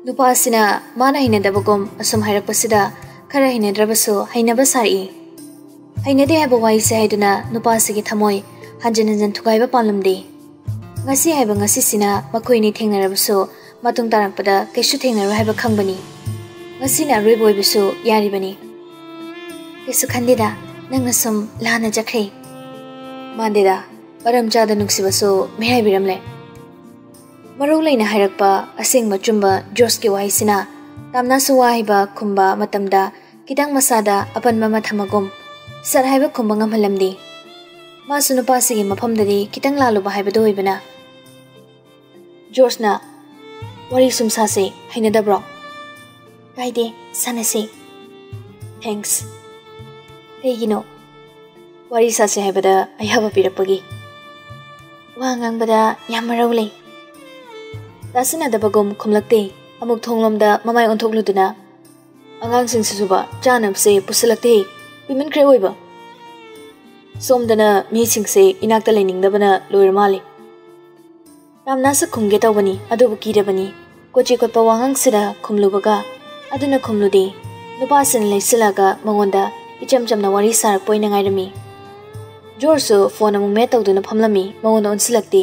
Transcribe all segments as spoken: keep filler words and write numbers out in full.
ꯅꯨꯄꯥꯁꯤꯅ ꯃꯥꯅ ꯍꯩꯅꯗꯕꯒꯨꯝ ꯑꯁꯨꯝ ꯍꯥꯏꯔꯛꯄꯁꯤꯗ ꯈꯔ ꯍꯩꯅꯗ꯭ꯔꯕꯁꯨ ꯍꯩꯅꯕ ꯁꯥꯔꯛꯏ꯫ ꯍꯩꯅꯗꯦ ꯍꯥꯏꯕ ꯋꯥꯍꯩꯁꯦ ꯍꯥꯏꯗꯨꯅ ꯅꯨꯄꯥꯁꯤꯒꯤ ꯊꯃꯣꯏ ꯍꯟꯖꯤꯟ ꯍꯟꯖꯤꯟ ꯊꯨꯒꯥꯏꯕ ꯄꯥꯝꯂꯝꯗꯦ꯫ ꯉꯁꯤ ꯍꯥꯏꯕ ꯉꯁꯤꯁꯤꯅ ꯃꯈꯣꯏꯅꯤ ꯊꯦꯡꯅꯔꯕꯁꯨ ꯃꯇꯨꯡ ꯇꯥꯔꯛꯄꯗ ꯀꯩꯁꯨ ꯊꯦꯡꯅꯔꯣꯏ ꯍꯥꯏꯕ ꯈꯪꯕꯅꯤ꯫ ꯉꯁꯤꯅ ꯑꯔꯣꯏꯕ ꯑꯣꯏꯕꯁꯨ ꯌꯥꯔꯤꯕꯅꯤ꯫ ꯀꯩꯁꯨ ꯈꯟꯗꯦꯗ, ꯅꯪꯅ ꯁꯨꯝ ꯂꯥꯟꯅ ꯆꯠꯈ꯭ꯔꯦ꯫ ꯃꯥꯟꯗꯦꯗ, ꯃꯔꯝ ꯆꯥꯗ ꯅꯨꯡꯁꯤꯕꯁꯨ ꯃꯤꯔꯥꯏꯕꯤꯔꯝꯂꯦ꯫ ꯃꯔꯧ ꯂꯩꯅ ꯍꯥꯏꯔꯛꯄ ꯑꯁꯦꯡꯕ ꯑꯆꯨꯝꯕ ꯖꯣꯔꯖꯀꯤ ꯋꯥꯍꯩꯁꯤꯅ ꯇꯥꯝꯅꯥꯁꯨ ꯋꯥ ꯍꯥꯏꯕ ꯈꯨꯝꯕ ꯃꯇꯝꯗ ꯈꯤꯇꯪ ꯃꯁꯥꯗ ꯑꯄꯟꯕ ꯑꯃ ꯊꯝꯃꯒꯨꯝ ꯁꯠ ꯍꯥꯏꯕ ꯈꯨꯝꯕ ꯉꯝꯍꯜꯂꯝꯗꯦ꯫ ꯃꯥꯁꯨ ꯅꯨꯄꯥꯁꯤꯒꯤ ꯃꯐꯝꯗꯗꯤ ꯈꯤꯇꯪ ꯂꯥꯜꯂꯨꯕ ꯍꯥꯏꯕꯗꯨ ꯑꯣꯏꯕꯅ꯫ ꯖꯣꯔꯖꯅ, "ꯋꯥꯔꯤ ꯁꯨꯝ ꯁꯥꯁꯦ, ꯍꯩꯅꯗꯕ꯭ꯔꯣ?" "ꯀꯥꯏꯗꯦ, ꯁꯥꯟꯅꯁꯦ꯫ Thanks꯫ ꯀꯩꯒꯤꯅꯣ?" "ꯋꯥꯔꯤ ꯁꯥꯁꯦ ꯍꯥꯏꯕꯗ ꯑꯌꯥꯕ ꯄꯤꯔꯛꯄꯒꯤ꯫ ꯋꯥ ꯉꯥꯡꯕꯗ ꯌꯥꯝ ꯃꯔꯧ ꯂꯩ꯫" ꯇꯥꯁꯤꯟꯅꯗꯕꯒꯨꯝ ꯈꯨꯝꯂꯛꯇꯦ꯫ ꯑꯃꯨꯛ ꯊꯣꯡꯂꯣꯝꯗ ꯃꯃꯥꯏ ꯑꯣꯟꯊꯣꯛꯂꯨꯗꯨꯅ, "ꯑꯉꯥꯡꯁꯤꯡꯁꯤꯁꯨꯕ ꯆꯥꯅꯕꯁꯦ ꯄꯨꯁꯤꯜꯂꯛꯇꯦ, ꯀꯨꯏꯃꯟꯈ꯭ꯔꯦ ꯑꯣꯏꯕ꯫ ꯁꯣꯝꯗꯅ ꯃꯤꯁꯤꯡꯁꯦ ꯏꯅꯥꯛꯇ ꯂꯩꯅꯤꯡꯗꯕꯅ ꯂꯣꯏꯔ ꯃꯥꯜꯂꯦ꯫" ꯇꯥꯝꯅꯥꯁꯨ ꯈꯨꯝꯒꯦ ꯇꯧꯕꯅꯤ, ꯑꯗꯨꯕꯨ ꯀꯤꯔꯕꯅꯤ꯫ ꯀꯣꯆꯤ ꯀꯣꯠꯄ ꯋꯥꯉꯥꯡꯁꯤꯗ ꯈꯨꯝꯂꯨꯕꯒ ꯑꯗꯨꯅ ꯈꯨꯝꯂꯨꯗꯦ꯫ ꯅꯨꯄꯥꯁꯤꯅ ꯂꯩꯁꯤꯜꯂꯒ ꯃꯉꯣꯟꯗ ꯏꯆꯝ ꯆꯝꯅ ꯋꯥꯔꯤ ꯁꯥꯔꯛꯄ ꯑꯣꯏꯅ ꯉꯥꯏꯔꯝꯃꯤ꯫ ꯖꯣꯔꯖꯁꯨ ꯐꯣꯟ ꯑꯃꯨꯛ ꯃꯦꯠ ꯇꯧꯗꯨꯅ ꯐꯝꯂꯝꯃꯤ, ꯃꯉꯣꯟꯗ ꯑꯣꯟꯁꯤꯜꯂꯛꯇꯦ꯫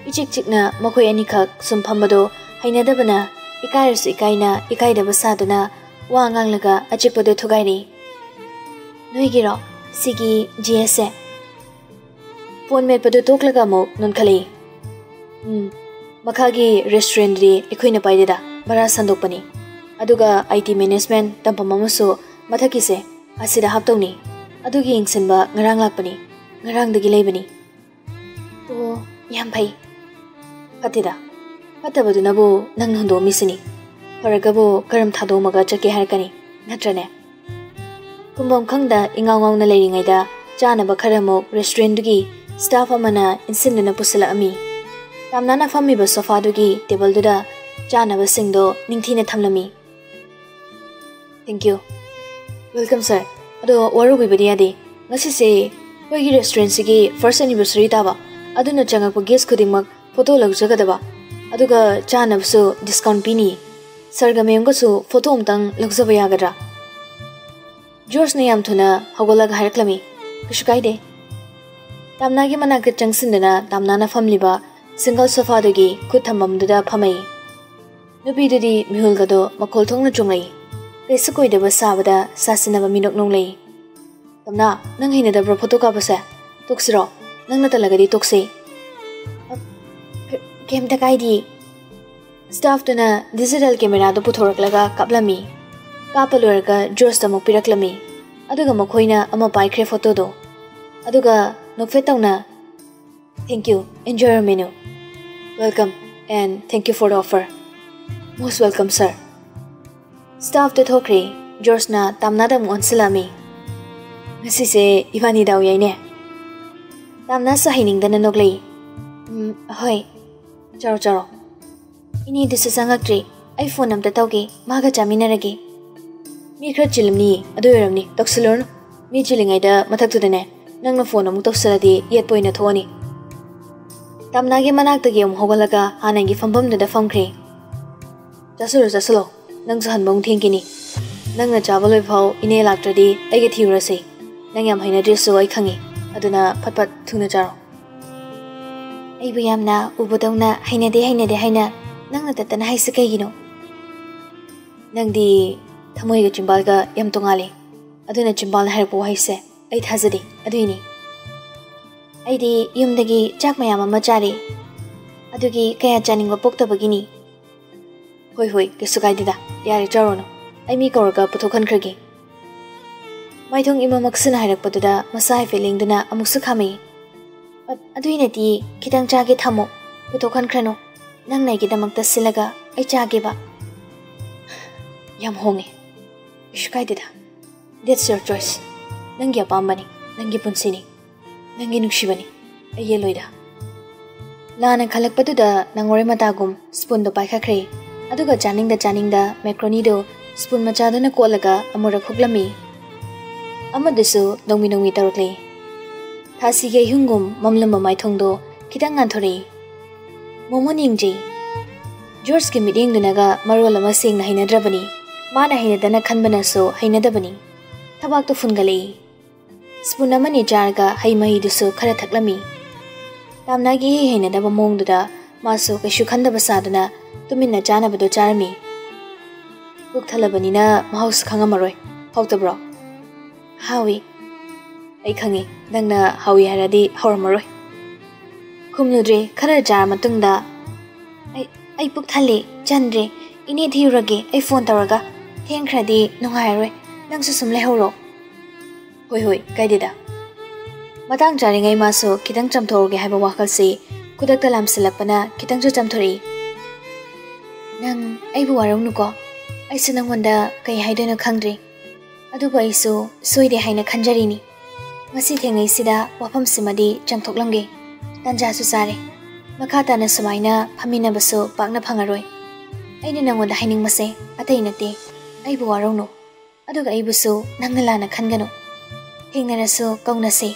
ꯏꯆꯤꯛ ꯆꯤꯛꯅ ꯃꯈꯣꯏ ꯑꯅꯤꯈꯛ ꯁꯨꯝ ꯐꯝꯕꯗꯣ ꯍꯩꯅꯗꯕꯅ ꯏꯀꯥꯏꯔꯁꯨ ꯏꯀꯥꯏꯅ ꯏꯀꯥꯏꯗꯕ ꯁꯥꯗꯨꯅ ꯋꯥ ꯉꯥꯡꯂꯒ ꯑꯆꯤꯛꯄꯗꯣ ꯊꯨꯒꯥꯏꯔꯤ꯫ "ꯅꯣꯏꯒꯤꯔꯣ ꯁꯤꯒꯤ ꯖꯤ ꯑꯦꯁꯁꯦ?" ꯐꯣꯟ ꯃꯦꯠꯄꯗꯨ ꯇꯣꯛꯂꯒ ꯑꯃꯨꯛ ꯅꯣꯟꯈꯠꯂꯛꯏ꯫ "ꯎꯝ, ꯃꯈꯥꯒꯤ ꯔꯦꯁꯇꯨꯔꯦꯟꯗꯨꯗꯤ ꯑꯩꯈꯣꯏꯅ ꯄꯥꯏꯗꯦꯗ, ꯚꯔꯥ ꯁꯟꯗꯣꯛꯄꯅꯤ꯫ ꯑꯗꯨꯒ ꯑꯥꯏ ꯇꯤ ꯃꯦꯅꯦꯖꯃꯦꯟ ꯇꯝꯐꯝ ꯑꯃꯁꯨ ꯃꯊꯛꯀꯤꯁꯦ ꯑꯁꯤꯗ ꯍꯥꯞꯇꯧꯅꯤ꯫ ꯑꯗꯨꯒꯤ ꯌꯦꯡꯁꯤꯟꯕ ꯉꯔꯥꯡ ꯂꯥꯛꯄꯅꯤ, ꯉꯔꯥꯡꯗꯒꯤ ꯂꯩꯕꯅꯤ꯫" "ꯑꯣ, ꯌꯥꯝ ꯐꯩ꯫" "ꯐꯠꯇꯦꯗ, ꯐꯠꯇꯕꯗꯨꯅꯕꯨ ꯅꯪꯅ ꯍꯨꯟꯗꯣꯛꯑꯝꯃꯤꯁꯤꯅꯤ꯫ ꯐꯔꯒꯕꯨ ꯀꯔꯝ ꯊꯥꯗꯣꯛꯑꯝꯃꯒ ꯆꯠꯀꯦ ꯍꯥꯏꯔꯛꯀꯅꯤ, ꯅꯠꯇ꯭ꯔꯅꯦ?" ꯈꯨꯝꯐꯝ ꯈꯪꯗ ꯏꯉꯥꯎ ꯉꯥꯎꯅ ꯂꯩꯔꯤꯉꯩꯗ ꯆꯥꯅꯕ ꯈꯔ ꯑꯃꯨꯛ ꯔꯦꯁꯇꯨꯔꯦꯟꯗꯨꯒꯤ ꯁ꯭ꯇꯥꯐ ꯑꯃꯅ ꯏꯟꯁꯤꯟꯗꯨꯅ ꯄꯨꯁꯤꯜꯂꯛꯑꯝꯃꯤ꯫ ꯇꯥꯝꯅꯥꯅ ꯐꯝꯃꯤꯕ ꯁꯣꯐꯥꯗꯨꯒꯤ ꯇꯦꯕꯜꯗꯨꯗ ꯆꯥꯅꯕꯁꯤꯡꯗꯣ ꯅꯤꯡꯊꯤꯅ ꯊꯝꯂꯝꯃꯤ꯫ "Thank you꯫ Welcome, sir꯫ ꯑꯗꯣ ꯋꯥꯔꯧꯕꯤꯕꯗꯤ ꯌꯥꯗꯦ꯫ ꯉꯁꯤꯁꯦ ꯑꯩꯈꯣꯏꯒꯤ ꯔꯦꯁꯇꯨꯔꯦꯟꯁꯤꯒꯤ ꯐꯥꯔꯁ ꯑꯦꯅꯤꯚꯔꯁꯔꯤ ꯇꯥꯕ, ꯑꯗꯨꯅ ꯆꯪꯉꯛꯄ ꯒꯦꯁ ꯈꯨꯗꯤꯡꯃꯛ ꯐꯣꯇꯣ ꯂꯧꯖꯒꯗꯕ, ꯑꯗꯨꯒ ꯆꯥꯅꯕꯁꯨ ꯗꯤꯁꯀꯥꯎꯟ ꯄꯤꯅꯤ꯫ ꯁꯔꯒ ꯃꯦꯝꯒꯁꯨ ꯐꯣꯇꯣ ꯑꯝꯇꯪ ꯂꯧꯖꯕ ꯌꯥꯒꯗ꯭ꯔꯥ? ꯖꯣꯔꯖꯅ ꯌꯥꯝ ꯊꯨꯅ ꯍꯧꯒꯠꯂꯒ ꯍꯥꯏꯔꯛꯂꯝꯃꯤ꯫ "ꯀꯩꯁꯨ ꯀꯥꯏꯗꯦ꯫" ꯇꯥꯝꯅꯥꯒꯤ ꯃꯅꯥꯛꯇ ꯆꯪꯁꯤꯟꯗꯨꯅ ꯇꯥꯝꯅꯥꯅ ꯐꯝꯂꯤꯕ ꯁꯤꯡꯒꯜ ꯁꯣꯐꯥꯗꯨꯒꯤ ꯈꯨꯠ ꯊꯝꯐꯝꯗꯨꯗ ꯐꯝꯃꯛꯏ꯫ ꯅꯨꯄꯤꯗꯨꯗꯤ ꯃꯤꯍꯨꯜꯒꯗꯣ ꯃꯈꯣꯜ ꯊꯣꯛꯅ ꯆꯣꯡꯂꯛꯏ꯫ ꯀꯩꯁꯨ ꯀꯣꯏꯗꯕ ꯁꯥꯕꯗ ꯁꯥꯁꯤꯟꯅꯕ ꯃꯤꯅꯣꯛ ꯅꯣꯛꯂꯛꯏ꯫ "ꯇꯝꯅꯥ, ꯅꯪ ꯍꯩꯅꯗꯕ꯭ꯔꯣ ꯐꯣꯇꯣ ꯀꯥꯞꯄꯁꯦ? ꯇꯣꯛꯁꯤꯔꯣ? ꯅꯪꯅ ꯇꯜꯂꯒꯗꯤ ꯇꯣꯛꯁꯤ꯫" "ꯑ, ꯀ-, ꯀꯩꯝꯇ ꯀꯥꯏꯗꯤꯌꯦ꯫" ꯁ꯭ꯇꯥꯐꯇꯨꯅ ꯗꯤꯖꯤꯇꯦꯜ ꯀꯦꯃꯦꯔꯥꯗꯨ ꯄꯨꯊꯣꯔꯛꯂꯒ ꯀꯥꯞꯂꯝꯃꯤ꯫ ꯀꯥꯞꯄ ꯂꯣꯏꯔꯒ ꯖꯣꯔꯖꯇ ꯑꯃꯨꯛ ꯄꯤꯔꯛꯂꯝꯃꯤ꯫ ꯑꯗꯨꯒ ꯃꯈꯣꯏꯅ ꯑꯃ ꯄꯥꯏꯈ꯭ꯔꯦ ꯐꯣꯇꯣꯗꯣ꯫ ꯑꯗꯨꯒ ꯅꯣꯛꯐꯦꯠ ꯇꯧꯅ, "Thank you. Enjoy your menu." "Welcome, and thank you for the offer." "Most welcome, sir." ꯁ꯭ꯇꯥꯐꯇꯨ ꯊꯣꯛꯈ꯭ꯔꯦ꯫ ꯖꯣꯔꯖꯅ ꯇꯥꯝꯅꯥꯗ ꯑꯃꯨꯛ ꯑꯣꯟꯁꯤꯜꯂꯝꯃꯤ꯫ "ꯉꯁꯤꯁꯦ ꯏꯕꯥꯅꯤ ꯗꯥꯎ ꯌꯥꯏꯅꯦ꯫" ꯇꯥꯝꯅꯥꯁꯨ ꯍꯩꯅꯤꯡꯗꯅ ꯅꯣꯛꯂꯛꯏ꯫ "ꯎꯝ, ꯍꯣꯏ꯫ ꯆꯥꯔꯣ, ꯆꯥꯔꯣ꯫" "ꯏꯅꯦꯗꯨꯁꯨ ꯆꯪꯉꯛꯇ꯭ꯔꯤ꯫ ꯑꯩ ꯐꯣꯟ ꯑꯝꯇ ꯇꯧꯒꯦ, ꯃꯥꯒ ꯆꯥꯃꯤꯟꯅꯔꯒꯦ꯫" "ꯃꯤ ꯈꯔ ꯆꯤꯜꯂꯝꯅꯤ, ꯑꯗꯨ ꯑꯣꯏꯔꯝꯅꯤ꯫ ꯇꯧꯁꯤꯜꯂꯨꯔꯅꯨ꯫ ꯃꯤ ꯆꯤꯜꯂꯤꯉꯩꯗ ꯃꯊꯛꯇꯨꯗꯅꯦ, ꯅꯪꯅ ꯐꯣꯟ ꯑꯃꯨꯛ ꯇꯧꯁꯤꯜꯂꯗꯤ ꯌꯦꯠꯄ ꯑꯣꯏꯅ ꯊꯣꯛꯑꯅꯤ꯫" ꯇꯥꯝꯅꯥꯒꯤ ꯃꯅꯥꯛꯇꯒꯤ ꯑꯃꯨꯛ ꯍꯧꯒꯠꯂꯒ ꯍꯥꯟꯅꯒꯤ ꯐꯝꯐꯝꯗꯨꯗ ꯐꯝꯈ꯭ꯔꯦ꯫ "ꯆꯥꯁꯤꯜꯂꯣ, ꯆꯥꯁꯤꯜꯂꯣ꯫ ꯅꯪꯁꯨ ꯍꯟꯕ ꯑꯃꯨꯛ ꯊꯦꯡꯈꯤꯅꯤ꯫ ꯅꯪꯅ ꯆꯥꯕ ꯂꯣꯏꯐꯥꯎ ꯏꯅꯦ ꯂꯥꯛꯇ꯭ꯔꯗꯤ ꯑꯩꯒ ꯊꯤꯔꯨꯔꯁꯤ꯫ ꯅꯪ ꯌꯥꯝ ꯍꯩꯅꯗ꯭ꯔꯤꯁꯨ ꯑꯩ ꯈꯪꯉꯤ꯫ ꯑꯗꯨꯅ ꯐꯠ ꯐꯠ ꯊꯨꯅ ꯆꯥꯔꯣ꯫" "ꯑꯩꯕꯨ ꯌꯥꯝꯅ ꯎꯕꯗꯧꯅ ꯍꯩꯅꯗꯦ, ꯍꯩꯅꯗꯦ ꯍꯥꯏꯅ ꯅꯪꯅ ꯇꯠꯇꯅ ꯍꯥꯏꯁꯤ ꯀꯩꯒꯤꯅꯣ?" "ꯅꯪꯗꯤ ꯊꯃꯣꯏꯒ ꯆꯤꯝꯕꯥꯜꯒ ꯌꯥꯝ ꯇꯣꯉꯥꯜꯂꯤ꯫ ꯑꯗꯨꯅ ꯆꯤꯝꯕꯥꯜꯅ ꯍꯥꯏꯔꯛꯄ ꯋꯥꯍꯩꯁꯦ ꯑꯩ ꯊꯥꯖꯗꯦ꯫ ꯑꯗꯨꯏꯅꯤ꯫ ꯑꯩꯗꯤ ꯌꯨꯝꯗꯒꯤ ꯆꯥꯛ ꯃꯌꯥꯝ ꯑꯃ ꯆꯥꯔꯦ꯫ ꯑꯗꯨꯒꯤ ꯀꯌꯥ ꯆꯥꯅꯤꯡꯕ ꯄꯣꯛꯇꯕꯒꯤꯅꯤ꯫" "ꯍꯣꯏ, ꯍꯣꯏ, ꯀꯩꯁꯨ ꯀꯥꯏꯗꯦꯗ꯫ ꯌꯥꯔꯦ, ꯆꯥꯔꯨꯅꯨ꯫ ꯑꯩ ꯃꯤ ꯀꯧꯔꯒ ꯄꯨꯊꯣꯛꯍꯟꯈ꯭ꯔꯒꯦ꯫" ꯃꯥꯏꯊꯣꯡ ꯏꯃꯝꯃꯛꯁꯤꯅ ꯍꯥꯏꯔꯛꯄꯗꯨꯗ ꯃꯁꯥ ꯍꯥꯏꯐꯦꯠ ꯂꯦꯡꯗꯨꯅ ꯑꯃꯨꯛꯁꯨ ꯈꯥꯝꯃꯛꯏ꯫ "ꯑ-, ꯑꯗꯨꯏ ꯅꯠꯇꯤꯌꯦ, ꯈꯤꯇꯪ ꯆꯥꯒꯦ, ꯊꯝꯃꯣ꯫ ꯄꯨꯊꯣꯛꯍꯟꯈ꯭ꯔꯅꯨ꯫ ꯅꯪꯅ ꯑꯩꯒꯤꯗꯃꯛꯇ ꯁꯤꯜꯂꯒ ꯑꯩ ꯆꯥꯒꯦꯕ꯫" "ꯌꯥꯝ ꯍꯣꯡꯉꯦ꯫ ꯀꯩꯁꯨ ꯀꯥꯏꯗꯦꯗ꯫ That's your choice꯫ ꯅꯪꯒꯤ ꯑꯄꯥꯝꯕꯅꯤ, ꯅꯪꯒꯤ ꯄꯨꯟꯁꯤꯅꯤ, ꯅꯪꯒꯤ ꯅꯨꯡꯁꯤꯕꯅꯤ꯫ ꯑꯩ ꯌꯦꯠꯂꯣꯏꯗ꯫" ꯂꯥꯟꯅ ꯈꯜꯂꯛꯄꯗꯨꯗ ꯅꯪꯉꯣꯔꯦ ꯃꯇꯥꯒꯨꯝ ꯁ꯭ꯄꯨꯟꯗꯣ ꯄꯥꯏꯈꯠꯈ꯭ꯔꯦ꯫ ꯑꯗꯨꯒ ꯆꯥꯅꯤꯡꯗ ꯆꯥꯅꯤꯡꯗ ꯃꯦꯀ꯭ꯔꯣꯅꯤꯗꯣ ꯁ꯭ꯄꯨꯟ ꯃꯆꯥꯗꯨꯅ ꯀꯣꯠꯂꯒ ꯑꯃꯨꯔꯛ ꯍꯨꯛꯂꯝꯃꯤ꯫ ꯑꯃꯗꯨꯁꯨ ꯅꯣꯡꯃꯤ ꯅꯣꯡꯃꯤ ꯇꯧꯔꯛꯂꯦ꯫ ꯊꯥꯁꯤꯒꯤ ꯑꯍꯤꯡꯒꯨꯝ ꯃꯝꯂꯝꯕ ꯃꯥꯏꯊꯣꯡꯗꯣ ꯈꯤꯇꯪ ꯉꯥꯟꯊꯣꯔꯛꯏ꯫ "ꯃꯣꯃꯣꯟ ꯌꯦꯡꯖꯩ꯫" ꯖꯣꯔꯖꯀꯤ ꯃꯤꯠꯌꯦꯡꯗꯨꯅꯒ ꯃꯔꯣꯜ ꯑꯃ ꯁꯦꯡꯅ ꯍꯩꯅꯗ꯭ꯔꯕꯅꯤ꯫ ꯃꯥꯅ ꯍꯩꯅꯗꯅ ꯈꯟꯕꯅꯁꯨ ꯍꯩꯅꯗꯕꯅꯤ꯫ ꯊꯕꯥꯛꯇꯨ ꯐꯨꯟꯒꯠꯂꯛꯏ꯫ ꯁ꯭ꯄꯨꯟ ꯑꯃꯅꯤ ꯆꯥꯔꯒ ꯍꯩ ꯃꯍꯤꯗꯨꯁꯨ ꯈꯔ ꯊꯛꯂꯝꯃꯤ꯫ ꯇꯥꯝꯅꯥꯒꯤ ꯏꯍꯩ ꯍꯩꯅꯗꯕ ꯃꯑꯣꯡꯗꯨꯗ ꯃꯥꯁꯨ ꯀꯩꯁꯨ ꯈꯟꯗꯕ ꯁꯥꯗꯨꯅ ꯇꯨꯃꯤꯟꯅ ꯆꯥꯅꯕꯗꯣ ꯆꯥꯔꯝꯃꯤ꯫ ꯄꯨꯛ ꯊꯜꯂꯕꯅꯤꯅ ꯃꯍꯥꯎꯁꯨ ꯈꯪꯉꯝꯃꯔꯣꯏ꯫ ꯍꯥꯎꯇꯕ꯭ꯔꯣ? ꯍꯥꯎꯏ꯫ ꯑꯩ ꯈꯪꯉꯤ, ꯅꯪꯅ ꯍꯥꯎꯏ ꯍꯥꯏꯔꯗꯤ ꯍꯥꯎꯔꯝꯃꯔꯣꯏ꯫ ꯈꯨꯝꯂꯨꯗ꯭ꯔꯦ꯫ ꯈꯔ ꯆꯥꯔ ꯃꯇꯨꯡꯗ, "ꯑꯩ, ꯑꯩ ꯄꯨꯛ ꯊꯜꯂꯦ, ꯆꯟꯗ꯭ꯔꯦ꯫ ꯏꯅꯦ ꯊꯤꯔꯨꯔꯒꯦ, ꯑꯩ ꯐꯣꯟ ꯇꯧꯔꯒ꯫ ꯊꯦꯡꯈ꯭ꯔꯗꯤ ꯅꯨꯡꯉꯥꯏꯔꯔꯣꯏ꯫ ꯅꯪꯁꯨ ꯁꯨꯝ ꯂꯩꯍꯧꯔꯣ꯫" "ꯍꯣꯏ, ꯍꯣꯏ, ꯀꯥꯏꯗꯦꯗ꯫" ꯃꯇꯥꯡ ꯆꯥꯔꯤꯉꯩ ꯃꯥꯁꯨ ꯈꯤꯇꯪ ꯆꯝꯊꯣꯛꯍꯧꯒꯦ ꯍꯥꯏꯕ ꯋꯥꯈꯜꯁꯤ ꯈꯨꯗꯛꯇ ꯂꯥꯝꯁꯤꯜꯂꯛꯄꯅ ꯈꯤꯇꯪꯁꯨ ꯆꯝꯊꯣꯔꯛꯏ꯫ "ꯅꯪ ꯑꯩꯕꯨ ꯋꯥꯔꯧꯅꯨꯀꯣ꯫ ꯑꯩꯁꯨ ꯅꯪꯉꯣꯟꯗ ꯀꯩ ꯍꯥꯏꯗꯣꯏꯅꯣ ꯈꯪꯗ꯭ꯔꯤ꯫ ꯑꯗꯨꯕꯨ ꯑꯩꯁꯨ ꯁꯣꯏꯗꯦ ꯍꯥꯏꯅ ꯈꯟꯖꯔꯤꯅꯤ꯫ ꯉꯁꯤ ꯊꯦꯡꯅꯩꯁꯤꯗ ꯋꯥꯐꯝꯁꯤꯃꯗꯤ ꯆꯪꯊꯣꯛꯂꯝꯒꯦ꯫ ꯇꯥꯟꯖꯥꯁꯨ ꯆꯥꯔꯦ꯫ ꯃꯈꯥ ꯇꯥꯅ ꯁꯨꯃꯥꯏꯅ ꯐꯝꯃꯤꯟꯅꯕꯁꯨ ꯄꯥꯛꯅ ꯐꯪꯉꯔꯣꯏ꯫ ꯑꯩꯅ ꯅꯪꯉꯣꯟꯗ ꯍꯥꯏꯅꯤꯡꯕꯁꯦ ꯑꯇꯩ ꯅꯠꯇꯦ꯫ ꯑꯩꯕꯨ ꯋꯥꯔꯧꯅꯨ꯫ ꯑꯗꯨꯒ ꯑꯩꯕꯨꯁꯨ ꯅꯪꯅ ꯂꯥꯟꯅ ꯈꯟꯒꯅꯨ꯫ ꯊꯦꯡꯅꯔꯁꯨ ꯀꯧꯅꯁꯤ꯫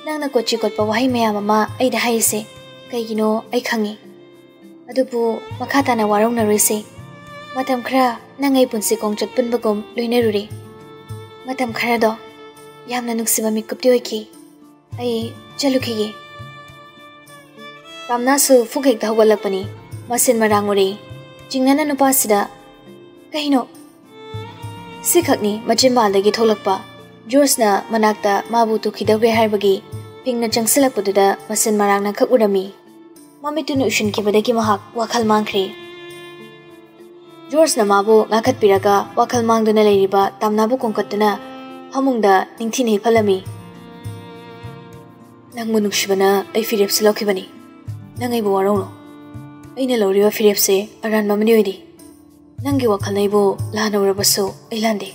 ꯅꯪꯅ ꯀꯣꯆꯤ ꯀꯣꯠꯄ ꯋꯥꯍꯩ ꯃꯌꯥꯝ ꯑꯃ ꯑꯩꯗ ꯍꯥꯏꯔꯤꯁꯦ ꯀꯩꯒꯤꯅꯣ ꯑꯩ ꯈꯪꯉꯤ꯫ ꯑꯗꯨꯕꯨ ꯃꯈꯥ ꯇꯥꯅ ꯋꯥꯔꯧꯅꯔꯣꯏꯁꯦ꯫ ꯃꯇꯝ ꯈꯔ ꯅꯪ ꯑꯩ ꯄꯨꯟꯁꯤ ꯈꯣꯡꯆꯠ ꯄꯨꯟꯕꯒꯨꯝ ꯂꯣꯏꯅꯔꯨꯔꯦ꯫ ꯃꯇꯝ ꯈꯔꯗꯣ ꯌꯥꯝꯅ ꯅꯨꯡꯁꯤꯕ ꯃꯤꯀꯨꯞꯇꯤ ꯑꯣꯏꯈꯤ꯫ ꯑꯩ ꯆꯠꯂꯨꯈꯤꯒꯦ꯫" ꯇꯥꯝꯅꯥꯁꯨ ꯐꯨꯛ ꯍꯦꯛꯇ ꯍꯧꯒꯠꯂꯛꯄꯅꯤ꯫ ꯃꯁꯤꯟ ꯃꯔꯥꯡ ꯎꯔꯤ꯫ ꯆꯤꯡꯅꯅ ꯅꯨꯄꯥꯁꯤꯗ, "ꯀꯩꯅꯣ?" ꯁꯤꯈꯛꯅꯤ ꯃꯆꯤꯟꯕꯥꯜꯗꯒꯤ ꯊꯣꯛꯂꯛꯄ꯫ ꯖꯣꯔꯖꯅ ꯃꯅꯥꯛꯇ ꯃꯥꯕꯨ ꯇꯨꯈꯤꯗꯧꯔꯦ ꯍꯥꯏꯕꯒꯤ ꯐꯤꯡꯅ ꯆꯪꯁꯤꯜꯂꯛꯄꯗꯨꯗ ꯃꯁꯤꯟ ꯃꯔꯥꯡꯅ ꯈꯛ ꯎꯔꯝꯃꯤ꯫ ꯃꯃꯤꯠꯇꯨꯅ ꯎꯏꯁꯤꯟꯈꯤꯕꯗꯒꯤ ꯃꯍꯥꯛ ꯋꯥꯈꯜ ꯃꯥꯡꯈ꯭ꯔꯦ꯫ ꯖꯣꯔꯖꯅ ꯃꯥꯕꯨ ꯉꯥꯛꯈꯠꯄꯤꯔꯒ ꯋꯥꯈꯜ ꯃꯥꯡꯗꯨꯅ ꯂꯩꯔꯤꯕ ꯇꯥꯝꯅꯥꯕꯨ ꯀꯣꯡꯈꯠꯇꯨꯅ ꯐꯃꯨꯡꯗ ꯅꯤꯡꯊꯤꯅ ꯍꯤꯞꯍꯜꯂꯝꯃꯤ꯫ "ꯅꯪꯕꯨ ꯅꯨꯡꯁꯤꯕꯅ ꯑꯩ ꯐꯤꯔꯦꯞꯁꯦ ꯂꯧꯈꯤꯕꯅꯤ꯫ ꯅꯪ ꯑꯩꯕꯨ ꯋꯥꯔꯧꯅꯨ꯫ ꯑꯩꯅ ꯂꯧꯔꯤꯕ ꯐꯤꯔꯦꯞꯁꯦ ꯑꯔꯥꯟꯕ ꯑꯃꯗꯤ ꯑꯣꯏꯗꯦ꯫ ꯅꯪꯒꯤ ꯋꯥꯈꯜꯅ ꯑꯩꯕꯨ ꯂꯥꯟꯅ ꯎꯔꯕꯁꯨ ꯑꯩ ꯂꯥꯟꯗꯦ꯫"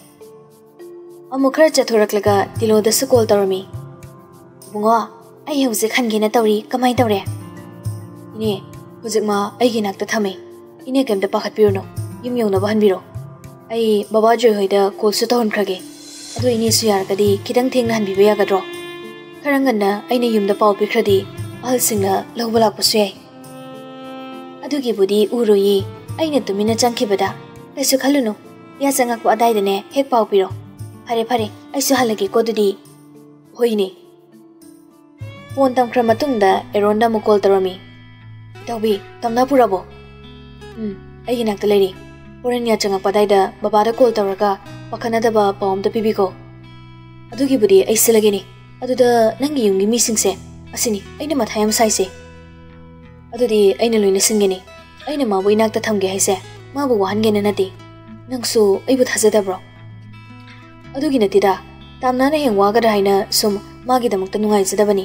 ꯑꯃꯨꯛ ꯈꯔ ꯆꯠꯊꯣꯔꯛꯂꯒ ꯇꯤꯂꯣꯗꯁꯨ ꯀꯣꯜ ꯇꯧꯔꯝꯃꯤ꯫ "ꯏꯕꯨꯡꯉꯣ, ꯑꯩ ꯍꯧꯖꯤꯛ ꯍꯟꯒꯦꯅ ꯇꯧꯔꯤ, ꯀꯃꯥꯏ ꯇꯧꯔꯦ?" "ꯏꯅꯦ, ꯍꯧꯖꯤꯛ ꯃꯥ ꯑꯩꯒꯤ ꯅꯥꯛꯇ ꯊꯝꯃꯦ꯫ ꯏꯅꯦ ꯀꯩꯝꯇ ꯄꯥꯈꯠꯄꯤꯔꯨꯅꯨ, ꯌꯨꯝ ꯌꯧꯅꯕ ꯍꯟꯕꯤꯔꯣ꯫ ꯑꯩ ꯕꯕꯥ ꯖꯣꯏ ꯍꯣꯏꯗ ꯀꯣꯜꯁꯨ ꯇꯧꯍꯟꯈ꯭ꯔꯒꯦ꯫ ꯑꯗꯣ ꯏꯅꯦꯁꯨ ꯌꯥꯔꯒꯗꯤ ꯈꯤꯇꯪ ꯊꯦꯡꯅ ꯍꯟꯕꯤꯕ ꯌꯥꯒꯗ꯭ꯔꯣ? ꯈꯔ ꯉꯟꯅ ꯑꯩꯅ ꯌꯨꯝꯗ ꯄꯥꯎ ꯄꯤꯈ꯭ꯔꯗꯤ ꯑꯍꯜꯁꯤꯡꯅ ꯂꯧꯕ ꯂꯥꯛꯄꯁꯨ ꯌꯥꯏ꯫" ꯑꯗꯨꯒꯤꯕꯨꯗꯤ ꯎꯔꯣꯏꯌꯦ, ꯑꯩꯅ ꯇꯨꯃꯤꯟꯅ ꯆꯪꯈꯤꯕꯗ꯫ ꯀꯩꯁꯨ ꯈꯜꯂꯨꯅꯨ, ꯌꯥ ꯆꯪꯉꯛꯄ ꯑꯗꯥꯏꯗꯅꯦ ꯍꯦꯛ ꯄꯥꯎ ꯄꯤꯔꯣ꯫ ꯐꯔꯦ ꯐꯔꯦ, ꯑꯩꯁꯨ ꯍꯜꯂꯒꯦꯀꯣ ꯑꯗꯨꯗꯤ꯫ ꯍꯣꯏꯅꯦ꯫ ꯐꯣꯟ ꯊꯝꯈ꯭ꯔ ꯃꯇꯨꯡꯗ ꯑꯦꯔꯣꯟꯗ ꯑꯃꯨꯛ ꯀꯣꯜ ꯇꯧꯔꯝꯃꯤ꯫ "ꯏꯇꯥꯎꯕꯤ, ꯇꯝꯅ ꯄꯨꯔꯕꯣ?" "ꯎꯝ, ꯑꯩꯒꯤ ꯅꯥꯛꯇ ꯂꯩꯔꯤ꯫ ꯍꯣꯔꯦꯟ ꯌꯥ ꯆꯪꯉꯛꯄ ꯑꯗꯥꯏꯗ ꯕꯕꯥꯗ ꯀꯣꯜ ꯇꯧꯔꯒ ꯄꯥꯈꯠꯅꯗꯕ ꯄꯥꯎ ꯑꯝꯇ ꯄꯤꯕꯤꯈꯣ꯫ ꯑꯗꯨꯒꯤꯕꯨꯗꯤ ꯑꯩ ꯁꯤꯜꯂꯒꯦꯅꯦ꯫ ꯑꯗꯨꯗ ꯅꯪꯒꯤ ꯌꯨꯝꯒꯤ ꯃꯤꯁꯤꯡꯁꯦ, ꯑꯁꯤꯅꯤ ꯑꯩꯅ ꯃꯊꯥ ꯌꯥꯝ ꯁꯥꯏꯁꯦ꯫ ꯑꯗꯨꯗꯤ ꯑꯩꯅ ꯂꯣꯏꯅ ꯁꯤꯟꯒꯅꯤ꯫ ꯑꯩꯅ ꯃꯥꯕꯨ ꯏꯅꯥꯛꯇ ꯊꯝꯒꯦ ꯍꯥꯏꯁꯦ ꯃꯥꯕꯨ ꯋꯥꯍꯟꯒꯦꯅ ꯅꯠꯇꯦ꯫ ꯅꯪꯁꯨ ꯑꯩꯕꯨ ꯊꯥꯖꯗꯕ꯭ꯔꯣ?" "ꯑꯗꯨꯒꯤ ꯅꯠꯇꯦꯗ, ꯇꯥꯝꯅꯥꯅ ꯍꯌꯦꯡ ꯋꯥꯒꯗ꯭ꯔꯥ ꯍꯥꯏꯅ ꯁꯨꯝ ꯃꯥꯒꯤꯗꯃꯛꯇ ꯅꯨꯡꯉꯥꯏꯖꯗꯕꯅꯤ꯫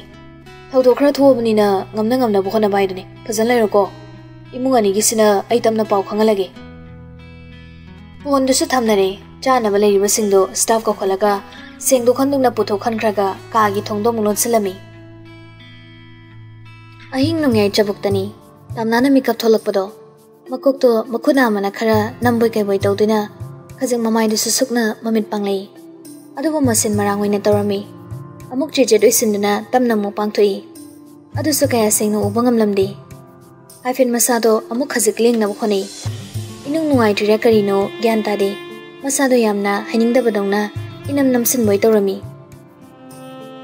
ꯊꯧꯗꯣꯛ ꯈꯔ ꯊꯣꯛꯑꯕꯅꯤꯅ ꯉꯝꯅ ꯉꯝꯅꯕ ꯍꯣꯠꯅꯕ ꯍꯥꯏꯗꯨꯅꯤ꯫ ꯐꯖꯅ ꯂꯩꯔꯣꯀꯣ꯫ ꯏꯃꯨꯡ ꯑꯅꯤꯒꯤꯁꯤꯅ ꯑꯩ ꯇꯞꯅ ꯄꯥꯎ ꯈꯪꯍꯜꯂꯒꯦ꯫" ꯐꯣꯟꯗꯨꯁꯨ ꯊꯝꯅꯔꯦ꯫ ꯆꯥꯅꯕ ꯂꯩꯔꯤꯕꯁꯤꯡꯗꯣ ꯁ꯭ꯇꯥꯐ ꯀꯧꯈꯠꯂꯒ ꯁꯦꯡꯗꯣꯛ ꯈꯟꯗꯣꯛꯅ ꯄꯨꯊꯣꯛ ꯈꯟꯈ꯭ꯔꯒ ꯀꯥꯒꯤ ꯊꯣꯡꯗꯣ ꯑꯃꯨꯛ ꯂꯣꯟꯁꯤꯜꯂꯝꯃꯤ꯫ ꯑꯍꯤꯡ ꯅꯣꯡꯌꯥꯏ ꯆꯕꯨꯛꯇꯅꯤ꯫ ꯇꯥꯝꯅꯥꯅ ꯃꯤꯀꯞ ꯊꯣꯛꯂꯛꯄꯗꯣ, ꯃꯀꯣꯛꯇꯣ ꯃꯈꯨꯠ ꯅꯥꯝꯃꯅ ꯈꯔ ꯅꯝꯕꯣꯏ ꯀꯩꯕꯣꯏ ꯇꯧꯗꯨꯅ ꯈꯖꯤꯛ ꯃꯃꯥꯏꯗꯨꯁꯨ ꯁꯨꯛꯅ ꯃꯃꯤꯠ ꯄꯥꯡꯂꯛꯏ꯫ ꯑꯗꯨꯕꯨ ꯃꯁꯤꯟ ꯃꯔꯥꯡ ꯑꯣꯏꯅ ꯇꯧꯔꯝꯃꯤ꯫ ꯑꯃꯨꯛ ꯆꯤꯖꯦꯠ ꯑꯣꯏꯁꯤꯟꯗꯨꯅ ꯇꯞꯅ ꯑꯃꯨꯛ ꯄꯥꯡꯊꯣꯛꯏ꯫ ꯑꯗꯨꯁꯨ ꯀꯌꯥ ꯁꯦꯡꯅ ꯎꯕ ꯉꯝꯂꯝꯗꯦ꯫ ꯍꯥꯏꯐꯦꯠ ꯃꯁꯥꯗꯣ ꯑꯃꯨꯛ ꯈꯖꯤꯛ ꯂꯦꯡꯅꯕ ꯍꯣꯠꯅꯩ꯫ ꯏꯅꯨꯡ ꯅꯨꯡꯉꯥꯏꯇ꯭ꯔꯤꯔꯥ ꯀꯔꯤꯅꯣ ꯒ꯭ꯌꯥꯟ ꯇꯥꯗꯦ꯫ ꯃꯁꯥꯗꯣ ꯌꯥꯝꯅ ꯍꯥꯏꯅꯤꯡꯗꯕꯗꯧꯅ ꯏꯅꯝ ꯅꯝꯁꯤꯟꯕꯣꯏ ꯇꯧꯔꯝꯃꯤ꯫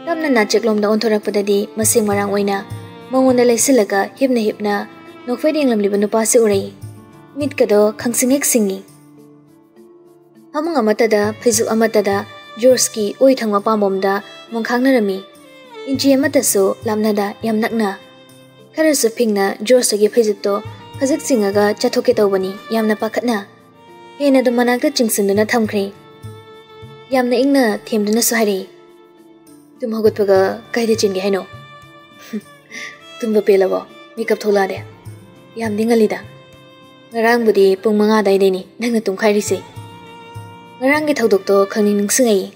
ꯇꯞꯅ ꯅꯥꯆꯦꯛꯂꯣꯝꯗ ꯑꯣꯟꯊꯣꯔꯛꯄꯗꯗꯤ ꯃꯁꯦꯡ ꯃꯔꯥꯡ ꯑꯣꯏꯅ ꯃꯉꯣꯟꯗ ꯂꯩꯁꯤꯜꯂꯒ ꯍꯤꯞꯅ ꯍꯤꯞꯅ ꯅꯣꯛꯐꯦꯠ ꯌꯦꯡꯂꯝꯂꯤꯕ ꯅꯨꯄꯥꯁꯤ ꯎꯔꯛꯏ꯫ ꯃꯤꯠꯀꯗꯣ ꯈꯪꯁꯤꯡ ꯍꯦꯛ ꯁꯤꯡꯉꯤ꯫ ꯐꯃꯨꯡ ꯑꯃꯠꯇꯗ, ꯐꯩꯖꯨꯞ ꯑꯃꯠꯇꯗ ꯖꯣꯔꯖꯀꯤ ꯑꯣꯏ ꯊꯪꯕ ꯄꯥꯝꯕꯣꯝꯗ ꯃꯣꯟꯈꯥꯡꯅꯔꯝꯃꯤ꯫ ꯏꯟꯆꯤ ꯑꯃꯠꯇꯁꯨ ꯂꯥꯞꯅꯗ, ꯌꯥꯝ ꯅꯛꯅ꯫ ꯈꯔꯁꯨ ꯐꯤꯡꯅ ꯖꯣꯔꯖꯇꯒꯤ ꯐꯩꯖꯨꯞꯇꯣ ꯈꯖꯤꯛ ꯆꯤꯡꯉꯒ ꯆꯠꯊꯣꯛꯀꯦ ꯇꯧꯕꯅꯤ, ꯌꯥꯝꯅ ꯄꯥꯈꯠꯅ꯫ ꯍꯦꯟꯅ ꯑꯗꯨꯝ ꯃꯅꯥꯛꯇ ꯆꯤꯡꯁꯤꯟꯗꯨꯅ ꯊꯝꯈ꯭ꯔꯦ꯫ ꯌꯥꯝꯅ ꯏꯪꯅ ꯊꯦꯝꯗꯨꯅꯁꯨ ꯍꯥꯏꯔꯛꯏ, "ꯇꯨꯝ ꯍꯧꯒꯠꯄꯒ ꯀꯥꯏꯗ ꯆꯦꯟꯒꯦ ꯍꯥꯏꯅꯣ?" "ꯇꯨꯝꯕ ꯄꯦꯜꯂꯕꯣ? ꯃꯤꯀꯞ ꯊꯣꯛꯂꯛꯑꯗꯤ?" "ꯌꯥꯝꯗꯤ ꯉꯜꯂꯤꯗ꯫ ꯉꯔꯥꯡꯕꯨꯗꯤ ꯄꯨꯡ ꯃꯉꯥ ꯑꯗꯥꯏꯗꯩꯅꯤ ꯅꯪꯅ ꯇꯨꯝꯈꯥꯏꯔꯤꯁꯦ꯫" ꯉꯔꯥꯡꯒꯤ ꯊꯧꯗꯣꯛꯇꯣ ꯈꯪꯅꯤꯡ ꯅꯤꯡꯁꯤꯡꯉꯛꯏ꯫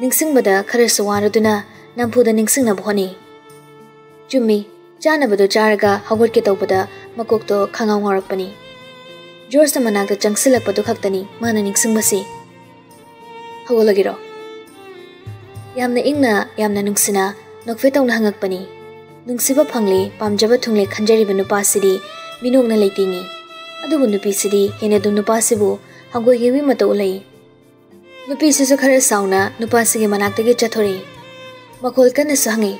ꯅꯤꯡꯁꯤꯡꯕꯗ ꯈꯔꯁꯨ ꯋꯥꯔꯗꯨꯅ ꯅꯝꯐꯨꯗ ꯅꯤꯡꯁꯤꯡꯅꯕ ꯍꯣꯠꯅꯩ꯫ ꯆꯨꯝꯃꯤ, ꯆꯥꯅꯕꯗꯨ ꯆꯥꯔꯒ ꯍꯧꯒꯠꯀꯦ ꯇꯧꯕꯗ ꯃꯀꯣꯛꯇꯣ ꯈꯪꯉꯥꯎ ꯉꯥꯎꯔꯛꯄꯅꯤ꯫ ꯖꯣꯔꯖꯅ ꯃꯅꯥꯛꯇ ꯆꯪꯁꯤꯜꯂꯛꯄꯗꯨ ꯈꯛꯇꯅꯤ ꯃꯥꯅ ꯅꯤꯡꯁꯤꯡꯕꯁꯤ꯫ "ꯍꯧꯒꯠꯂꯒꯦꯔꯣ?" ꯌꯥꯝꯅ ꯏꯪꯅ, ꯌꯥꯝꯅ ꯅꯨꯡꯁꯤꯅ ꯅꯣꯛꯐꯦꯠ ꯇꯧꯅ ꯍꯪꯉꯛꯄꯅꯤ꯫ ꯅꯨꯡꯁꯤꯕ ꯐꯪꯂꯦ, ꯄꯥꯝꯖꯕ ꯊꯨꯡꯂꯦ ꯈꯟꯖꯔꯤꯕ ꯅꯨꯄꯥꯁꯤꯗꯤ ꯃꯤꯅꯣꯛꯅ ꯂꯩꯇꯦꯡꯉꯤ꯫ ꯑꯗꯨꯕꯨ ꯅꯨꯄꯤꯁꯤꯗꯤ ꯍꯦꯟꯅ ꯑꯗꯨꯝ ꯅꯨꯄꯥꯁꯤꯕꯨ ꯍꯪꯒꯣꯏ ꯍꯦꯋꯤ ꯃꯇꯧ ꯎꯠꯂꯛꯏ꯫ ꯅꯨꯄꯤꯁꯤꯁꯨ ꯈꯔ ꯁꯥꯎꯅ ꯅꯨꯄꯥꯁꯤꯒꯤ ꯃꯅꯥꯛꯇꯒꯤ ꯆꯠꯊꯣꯔꯛꯏ꯫ ꯃꯈꯣꯜ ꯀꯟꯅꯁꯨ ꯍꯪꯉꯤ,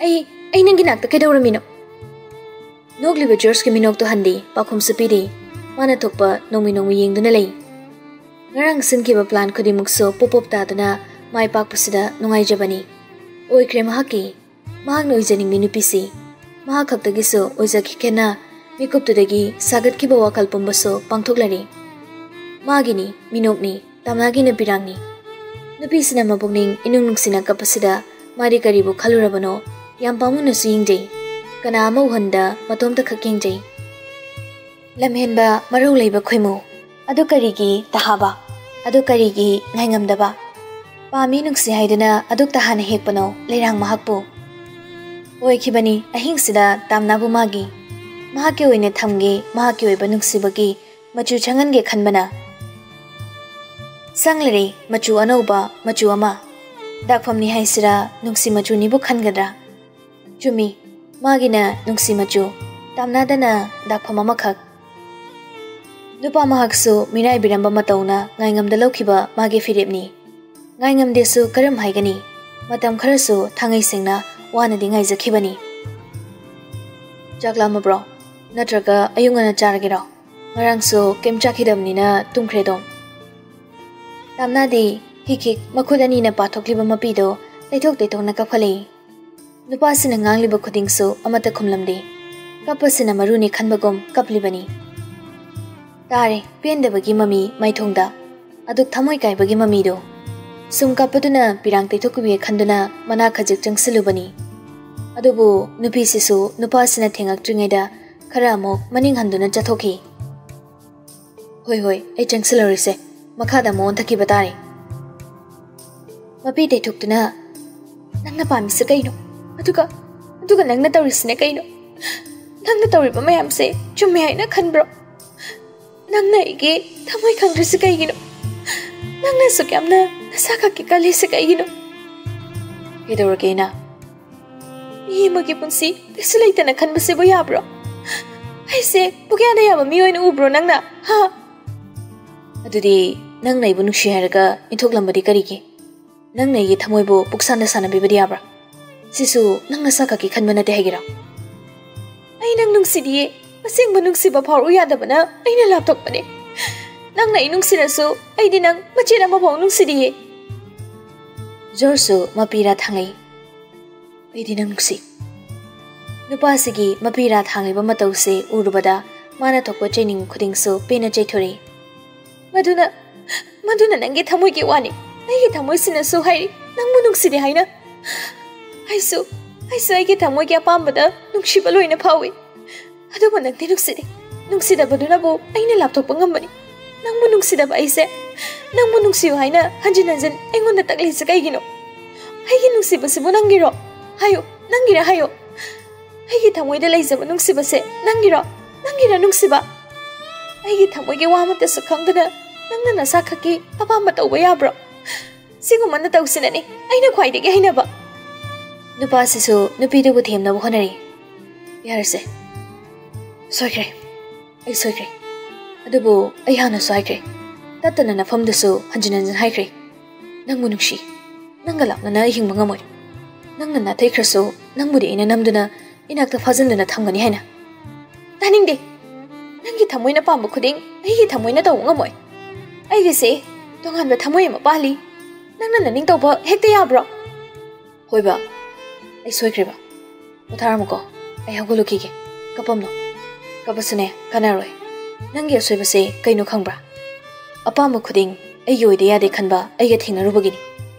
"ꯑꯩ, ꯑꯩ ꯅꯪꯒꯤ ꯅꯥꯛꯇ ꯀꯩꯗꯧꯔꯝꯃꯤꯅꯣ?" ꯅꯣꯛꯂꯤꯕ ꯖꯣꯔꯖꯀꯤ ꯃꯤꯅꯣꯛꯇꯨ ꯍꯟꯗꯦ, ꯄꯥꯎꯈꯨꯝꯁꯨ ꯄꯤꯗꯦ꯫ ꯃꯥꯅ ꯊꯣꯛꯄ ꯅꯣꯡꯃꯩ ꯅꯣꯡꯃꯩ ꯌꯦꯡꯗꯨꯅ ꯂꯩ꯫ ꯉꯔꯥꯡ ꯁꯤꯟꯈꯤꯕ ꯄ꯭ꯂꯥꯟ ꯈꯨꯗꯤꯡꯃꯛꯁꯨ ꯄꯣꯞ ꯄꯣꯞ ꯇꯥꯗꯨꯅ ꯃꯥꯏ ꯄꯥꯛꯄꯁꯤꯗ ꯅꯨꯡꯉꯥꯏꯖꯕꯅꯤ꯫ ꯑꯣꯏꯈ꯭ꯔꯦ ꯃꯍꯥꯛꯀꯤ꯫ ꯃꯍꯥꯛꯅ ꯑꯣꯏꯖꯅꯤꯡꯕꯤ ꯅꯨꯄꯤꯁꯤ ꯃꯍꯥꯛ ꯈꯛꯇꯒꯤꯁꯨ ꯑꯣꯏꯖꯈꯤꯒꯦꯅ ꯃꯤꯀꯨꯞꯇꯨꯗꯒꯤ ꯁꯥꯒꯠꯈꯤꯕ ꯋꯥꯈꯜ ꯄꯨꯝꯕꯁꯨ ꯄꯥꯡꯊꯣꯛꯂꯔꯦ꯫ ꯃꯥꯒꯤꯅꯤ, ꯃꯤꯅꯣꯛꯅꯤ, ꯇꯝꯅꯥꯒꯤꯅ ꯄꯤꯔꯥꯡꯅꯤ꯫ ꯅꯨꯄꯤꯁꯤꯅ ꯃꯄꯨꯛꯅꯤꯡ ꯏꯅꯨꯡ ꯅꯨꯡꯁꯤꯅ ꯀꯞꯄꯁꯤꯗ ꯃꯥꯗꯤ ꯀꯔꯤꯕꯨ ꯈꯜꯂꯨꯔꯕꯅꯣ? ꯌꯥꯝ ꯄꯥꯝꯃꯨꯅꯁꯨ ꯌꯦꯡꯖꯩ꯫ ꯀꯅꯥ ꯑꯃ ꯎꯍꯟꯗ ꯃꯇꯣꯝꯇ ꯈꯛ ꯌꯦꯡꯖꯩ꯫ ꯂꯝꯍꯦꯟꯕ ꯃꯔꯧ ꯂꯩꯕ ꯈꯣꯏꯃꯨ꯫ ꯑꯗꯨ ꯀꯔꯤꯒꯤ ꯇꯍꯥꯕ? ꯑꯗꯨ ꯀꯔꯤꯒꯤ ꯉꯥꯏꯉꯝꯗꯕ? ꯄꯥꯝꯃꯤ ꯅꯨꯡꯁꯤ ꯍꯥꯏꯗꯨꯅ ꯑꯗꯨꯛ ꯇꯍꯥꯅ ꯍꯦꯛꯄꯅꯣ ꯂꯩꯔꯥꯡ ꯃꯍꯥꯛꯄꯨ? ꯑꯣꯏꯈꯤꯕꯅꯤ ꯑꯍꯤꯡꯁꯤꯗ ꯇꯥꯝꯅꯥꯕꯨ ꯃꯥꯒꯤ꯫ ꯃꯍꯥꯛꯀꯤ ꯑꯣꯏꯅ ꯊꯝꯒꯦ, ꯃꯍꯥꯛꯀꯤ ꯑꯣꯏꯕ ꯅꯨꯡꯁꯤꯕꯒꯤ ꯃꯆꯨ ꯁꯪꯍꯟꯒꯦ ꯈꯟꯕꯅ꯫ ꯁꯪꯂꯔꯦ ꯃꯆꯨ ꯑꯅꯧꯕ, ꯃꯆꯨ ꯑꯃ꯫ ꯗꯥꯛꯐꯝꯅꯤ ꯍꯥꯏꯁꯤꯔꯥ, ꯅꯨꯡꯁꯤ ꯃꯆꯨꯅꯤꯕꯨ ꯈꯟꯒꯗ꯭ꯔꯥ? ꯆꯨꯝꯃꯤ, ꯃꯥꯒꯤꯅ ꯅꯨꯡꯁꯤ ꯃꯆꯨ, ꯇꯥꯝꯅꯥꯗꯅ ꯗꯥꯛꯐꯝ ꯑꯃꯈꯛ꯫ ꯅꯨꯄꯥ ꯃꯍꯥꯛꯁꯨ ꯃꯤꯔꯥꯏꯕꯤꯔꯝꯕ ꯃꯇꯧꯅ ꯉꯥꯏꯉꯝꯗ ꯂꯧꯈꯤꯕ ꯃꯥꯒꯤ ꯐꯤꯔꯦꯞꯅꯤ꯫ ꯉꯥꯏꯉꯝꯗꯦꯁꯨ ꯀꯔꯝ ꯍꯥꯏꯒꯅꯤ? ꯃꯇꯝ ꯈꯔꯁꯨ ꯊꯥꯡꯉꯩ ꯁꯦꯡꯅ ꯋꯥꯅꯗꯤ ꯉꯥꯏꯖꯈꯤꯕꯅꯤ꯫ ꯆꯥꯛ ꯂꯥꯝꯃꯕ꯭ꯔꯣ? ꯅꯠꯇ꯭ꯔꯒ ꯑꯌꯨꯛ ꯉꯟꯅ ꯆꯥꯔꯒꯦꯔꯣ? ꯉꯔꯥꯡꯁꯨ ꯀꯩꯝ ꯆꯥꯈꯤꯗꯕꯅꯤꯅ ꯇꯨꯝꯈ꯭ꯔꯦ ꯑꯗꯨꯝ꯫ ꯇꯥꯝꯅꯥꯗꯤ ꯍꯤꯛ ꯍꯤꯛ ꯃꯈꯨꯠ ꯑꯅꯤꯅ ꯄꯥꯊꯣꯛꯂꯤꯕ ꯃꯄꯤꯗꯣ ꯇꯩꯊꯣꯛ ꯇꯩꯊꯣꯛꯅ ꯀꯞꯈꯠꯂꯛꯏ꯫ ꯅꯨꯄꯥꯁꯤꯅ ꯉꯥꯡꯂꯤꯕ ꯈꯨꯗꯤꯡꯁꯨ ꯑꯃꯠꯇ ꯈꯨꯝꯂꯝꯗꯦ꯫ ꯀꯞꯄꯁꯤꯅ ꯃꯔꯨꯅꯤ ꯈꯟꯕꯒꯨꯝ ꯀꯞꯂꯤꯕꯅꯤ꯫ ꯇꯥꯔꯦ ꯄꯦꯟꯗꯕꯒꯤ ꯃꯃꯤ ꯃꯥꯏꯊꯣꯡꯗ꯫ ꯑꯗꯨꯛ ꯊꯃꯣꯏ ꯀꯥꯏꯕꯒꯤ ꯃꯃꯤꯗꯣ꯫ ꯁꯨꯝ ꯀꯞꯄꯗꯨꯅ ꯄꯤꯔꯥꯡ ꯇꯩꯊꯣꯛꯄꯤꯒꯦ ꯈꯟꯗꯨꯅ ꯃꯅꯥ ꯈꯖꯤꯛ ꯆꯪꯁꯤꯜꯂꯨꯕꯅꯤ꯫ ꯑꯗꯨꯕꯨ ꯅꯨꯄꯤꯁꯤꯁꯨ ꯅꯨꯄꯥꯁꯤꯅ ꯊꯦꯡꯉꯛꯇ꯭ꯔꯤꯉꯩꯗ ꯈꯔ ꯑꯃꯨꯛ ꯃꯅꯤꯡ ꯍꯟꯗꯨꯅ ꯆꯠꯊꯣꯛꯈꯤ꯫ "ꯍꯣꯏ, ꯍꯣꯏ, ꯑꯩ ꯆꯪꯁꯤꯜꯂꯔꯣꯏꯁꯦ꯫ ꯃꯈꯥꯗ ꯑꯃꯨꯛ ꯑꯣꯟꯊꯈꯤꯕ ꯇꯥꯔꯦ꯫" ꯃꯄꯤ ꯇꯩꯊꯣꯛꯇꯨꯅ, "ꯅꯪꯅ ꯄꯥꯝꯃꯤꯁꯦ ꯀꯩꯅꯣ? ꯑꯗꯨꯒ, ꯑꯗꯨꯒ ꯅꯪꯅ ꯇꯧꯔꯤꯁꯤꯅ ꯀꯩꯅꯣ? ꯅꯪꯅ ꯇꯧꯔꯤꯕ ꯃꯌꯥꯝꯁꯦ ꯆꯨꯝꯃꯦ ꯍꯥꯏꯅ ꯈꯟꯕ꯭ꯔꯣ? ꯅꯪꯅ ꯑꯩꯒꯤ ꯊꯃꯣꯏ ꯈꯪꯗ꯭ꯔꯤꯁꯤ ꯀꯩꯒꯤꯅꯣ? ꯅꯪꯅ ꯑꯁꯨꯛ ꯌꯥꯝꯅ ꯅꯁꯥ ꯈꯛꯀꯤ ꯈꯜꯂꯤꯁꯤ ꯀꯩꯒꯤꯅꯣ?" "ꯀꯩꯗꯧꯔꯒꯦ ꯏꯅꯥ?" "ꯃꯤ ꯑꯃꯒꯤ ꯄꯨꯟꯁꯤ ꯀꯩꯁꯨ ꯂꯩꯇꯅ ꯈꯟꯕꯁꯤꯕꯨ ꯌꯥꯕ꯭ꯔꯣ? ꯑꯩꯁꯦ ꯄꯨꯀꯌꯥꯗ ꯌꯥꯕ ꯃꯤ ꯑꯣꯏꯅ ꯎꯕ꯭ꯔꯣ ꯅꯪꯅ? ꯍꯥ? ꯑꯗꯨꯗꯤ ꯅꯪꯅ ꯑꯩꯕꯨ ꯅꯨꯡꯁꯤ ꯍꯥꯏꯔꯒ ꯏꯟꯊꯣꯛꯂꯝꯕꯗꯤ ꯀꯔꯤꯒꯤ? ꯅꯪꯅ ꯑꯩꯒꯤ ꯊꯃꯣꯏꯕꯨ ꯄꯨꯛꯁꯥꯟꯗ ꯁꯥꯟꯅꯕꯤꯕꯗꯤ ꯌꯥꯕ꯭ꯔꯥ? ꯁꯤꯁꯨ ꯅꯪ ꯅꯁꯥꯈꯛꯀꯤ ꯈꯟꯕ ꯅꯠꯇꯦ ꯍꯥꯏꯒꯦꯔꯥ? ꯑꯩ ꯅꯪ ꯅꯨꯡꯁꯤꯗꯤꯌꯦ꯫ ꯑꯁꯦꯡꯕ ꯅꯨꯡꯁꯤꯕ ꯐꯥꯎꯔꯨ ꯌꯥꯗꯕꯅ ꯑꯩꯅ ꯂꯥꯞꯊꯣꯛꯄꯅꯦ꯫ ꯅꯪꯅ ꯑꯩ ꯅꯨꯡꯁꯤꯔꯁꯨ ꯑꯩꯗꯤ ꯅꯪ ꯃꯆꯦꯠ ꯑꯃꯐꯥꯎ ꯅꯨꯡꯁꯤꯗꯤꯌꯦ꯫ ꯖꯣꯔꯖꯁꯨ ꯃꯄꯤꯔꯥ ꯊꯥꯡꯂꯛꯏ꯫ ꯑꯩꯗꯤ ꯅꯪ ꯅꯨꯡꯁꯤ꯫ ꯅꯨꯄꯥꯁꯤꯒꯤ ꯃꯄꯤꯔꯥ ꯊꯥꯡꯂꯤꯕ ꯃꯇꯧꯁꯦ ꯎꯔꯨꯕꯗ ꯃꯥꯅ ꯊꯣꯛꯄ ꯆꯩꯅꯤꯡ ꯈꯨꯗꯤꯡꯁꯨ ꯄꯦꯟꯅ ꯆꯩꯊꯣꯔꯛꯏ꯫ ꯃꯗꯨꯅ, ꯃꯗꯨꯅ ꯅꯪꯒꯤ ꯊꯃꯣꯏꯒꯤ ꯋꯥꯅꯤ꯫ ꯑꯩꯒꯤ ꯊꯃꯣꯏꯁꯤꯅꯁꯨ ꯍꯥꯏꯔꯤ, ꯅꯪꯕꯨ ꯅꯨꯡꯁꯤꯗꯦ ꯍꯥꯏꯅ꯫ ꯑꯩꯁꯨ, ꯑꯩꯁꯨ ꯑꯩꯒꯤ ꯊꯃꯣꯏꯒꯤ ꯑꯄꯥꯝꯕꯗ ꯅꯨꯡꯁꯤꯕ ꯂꯣꯏꯅ ꯐꯥꯎꯏ꯫ ꯑꯗꯨꯕꯨ ꯅꯪꯗꯤ ꯅꯨꯡꯁꯤꯗꯦ꯫ ꯅꯨꯡꯁꯤꯗꯕꯗꯨꯅꯕꯨ ꯑꯩꯅ ꯂꯥꯞꯊꯣꯛꯄ ꯉꯝꯕꯅꯤ꯫ ꯅꯪꯕꯨ ꯅꯨꯡꯁꯤꯗꯕ ꯑꯩꯁꯦ, ꯅꯪꯕꯨ ꯅꯨꯡꯁꯤꯌꯨ ꯍꯥꯏꯅ ꯍꯟꯖꯤꯟ ꯍꯟꯖꯤꯟ ꯑꯩꯉꯣꯟꯗ ꯇꯛꯂꯤꯁꯦ ꯀꯩꯒꯤꯅꯣ? ꯑꯩꯒꯤ ꯅꯨꯡꯁꯤꯕꯁꯤꯕꯨ ꯅꯪꯒꯤꯔꯣ? ꯍꯥꯏꯌꯨ, ꯅꯪꯒꯤꯔ ꯍꯥꯏꯌꯨ꯫ ꯑꯩꯒꯤ ꯊꯃꯣꯏꯗ ꯂꯩꯖꯕ ꯅꯨꯡꯁꯤꯕꯁꯦ ꯅꯪꯒꯤꯔꯣ? ꯅꯪꯒꯤꯔ ꯅꯨꯡꯁꯤꯕ? ꯑꯩꯒꯤ ꯊꯃꯣꯏꯒꯤ ꯋꯥ ꯑꯃꯠꯇꯁꯨ ꯈꯪꯗꯅ ꯅꯪꯅ ꯅꯁꯥꯈꯛꯀꯤ ꯑꯄꯥꯝꯕ ꯇꯧꯕ ꯌꯥꯕ꯭ꯔꯣ? ꯁꯤꯒꯨꯝꯕ ꯅꯇꯧꯁꯤꯅꯅꯤ ꯑꯩꯅ ꯈ꯭ꯋꯥꯏꯗꯒꯤ ꯍꯩꯅꯕ꯫ ꯅꯨꯄꯥꯁꯤꯁꯨ ꯅꯨꯄꯤꯗꯨꯕꯨ ꯊꯦꯝꯅꯕ ꯍꯣꯠꯅꯔꯤ꯫ ꯌꯥꯔꯁꯦ꯫ ꯁꯣꯏꯈ꯭ꯔꯦ꯫ ꯑꯩ ꯁꯣꯏꯈ꯭ꯔꯦ꯫ ꯑꯗꯨꯕꯨ ꯑꯩ ꯍꯥꯟꯅꯁꯨ ꯍꯥꯏꯈ꯭ꯔꯦ꯫ ꯇꯠꯇꯅ ꯅꯐꯝꯗꯁꯨ ꯍꯟꯖꯤꯟ ꯍꯟꯖꯤꯟ ꯍꯥꯏꯈ꯭ꯔꯦ꯫ ꯅꯪꯕꯨ ꯅꯨꯡꯁꯤ꯫ ꯅꯪꯒ ꯂꯥꯞꯅꯅ ꯑꯩ ꯍꯤꯡꯕ ꯉꯝꯃꯣꯏ꯫ ꯅꯪꯅ ꯅꯥꯊꯩꯈ꯭ꯔꯁꯨ ꯅꯪꯕꯨꯗꯤ ꯑꯩꯅ ꯅꯝꯗꯨꯅ ꯏꯅꯥꯛꯇ ꯐꯥꯖꯤꯟꯗꯨꯅ ꯊꯝꯒꯅꯤ ꯍꯥꯏꯅ꯫ ꯇꯥꯅꯤꯡꯗꯦ꯫ ꯅꯪꯒꯤ ꯊꯃꯣꯏꯅ ꯄꯥꯝꯕ ꯈꯨꯗꯤꯡ ꯑꯩꯒꯤ ꯊꯃꯣꯏꯅ ꯇꯧꯕ ꯉꯝꯃꯣꯏ꯫ ꯑꯩꯒꯤꯁꯦ ꯇꯣꯉꯥꯟꯕ ꯊꯃꯣꯏ ꯑꯃ ꯄꯥꯜꯂꯤ꯫ ꯅꯪꯅ ꯅꯅꯤꯡ ꯇꯧꯕ ꯍꯦꯛꯇ ꯌꯥꯕ꯭ꯔꯣ? ꯍꯣꯏꯕ, ꯑꯩ ꯁꯣꯏꯈ꯭ꯔꯦꯕ꯫ ꯄꯣꯊꯥꯔꯝꯃꯨꯀꯣ, ꯑꯩ ꯍꯧꯒꯠꯂꯨꯈꯤꯒꯦ꯫ ꯀꯞꯄꯝꯅꯣ꯫ ꯀꯞꯄꯁꯨꯅꯦ, ꯀꯥꯟꯅꯔꯣꯏ꯫ ꯅꯪꯒꯤ ꯑꯁꯣꯏꯕꯁꯦ ꯀꯩꯅꯣ ꯈꯪꯕ꯭ꯔꯥ? ꯑꯄꯥꯝꯕ ꯈꯨꯗꯤꯡ ꯑꯩꯒꯤ ꯑꯣꯏꯗ ꯌꯥꯗꯦ ꯈꯟꯕ ꯑꯩꯒ ꯊꯦꯡꯅꯔꯨꯕꯒꯤꯅꯤ꯫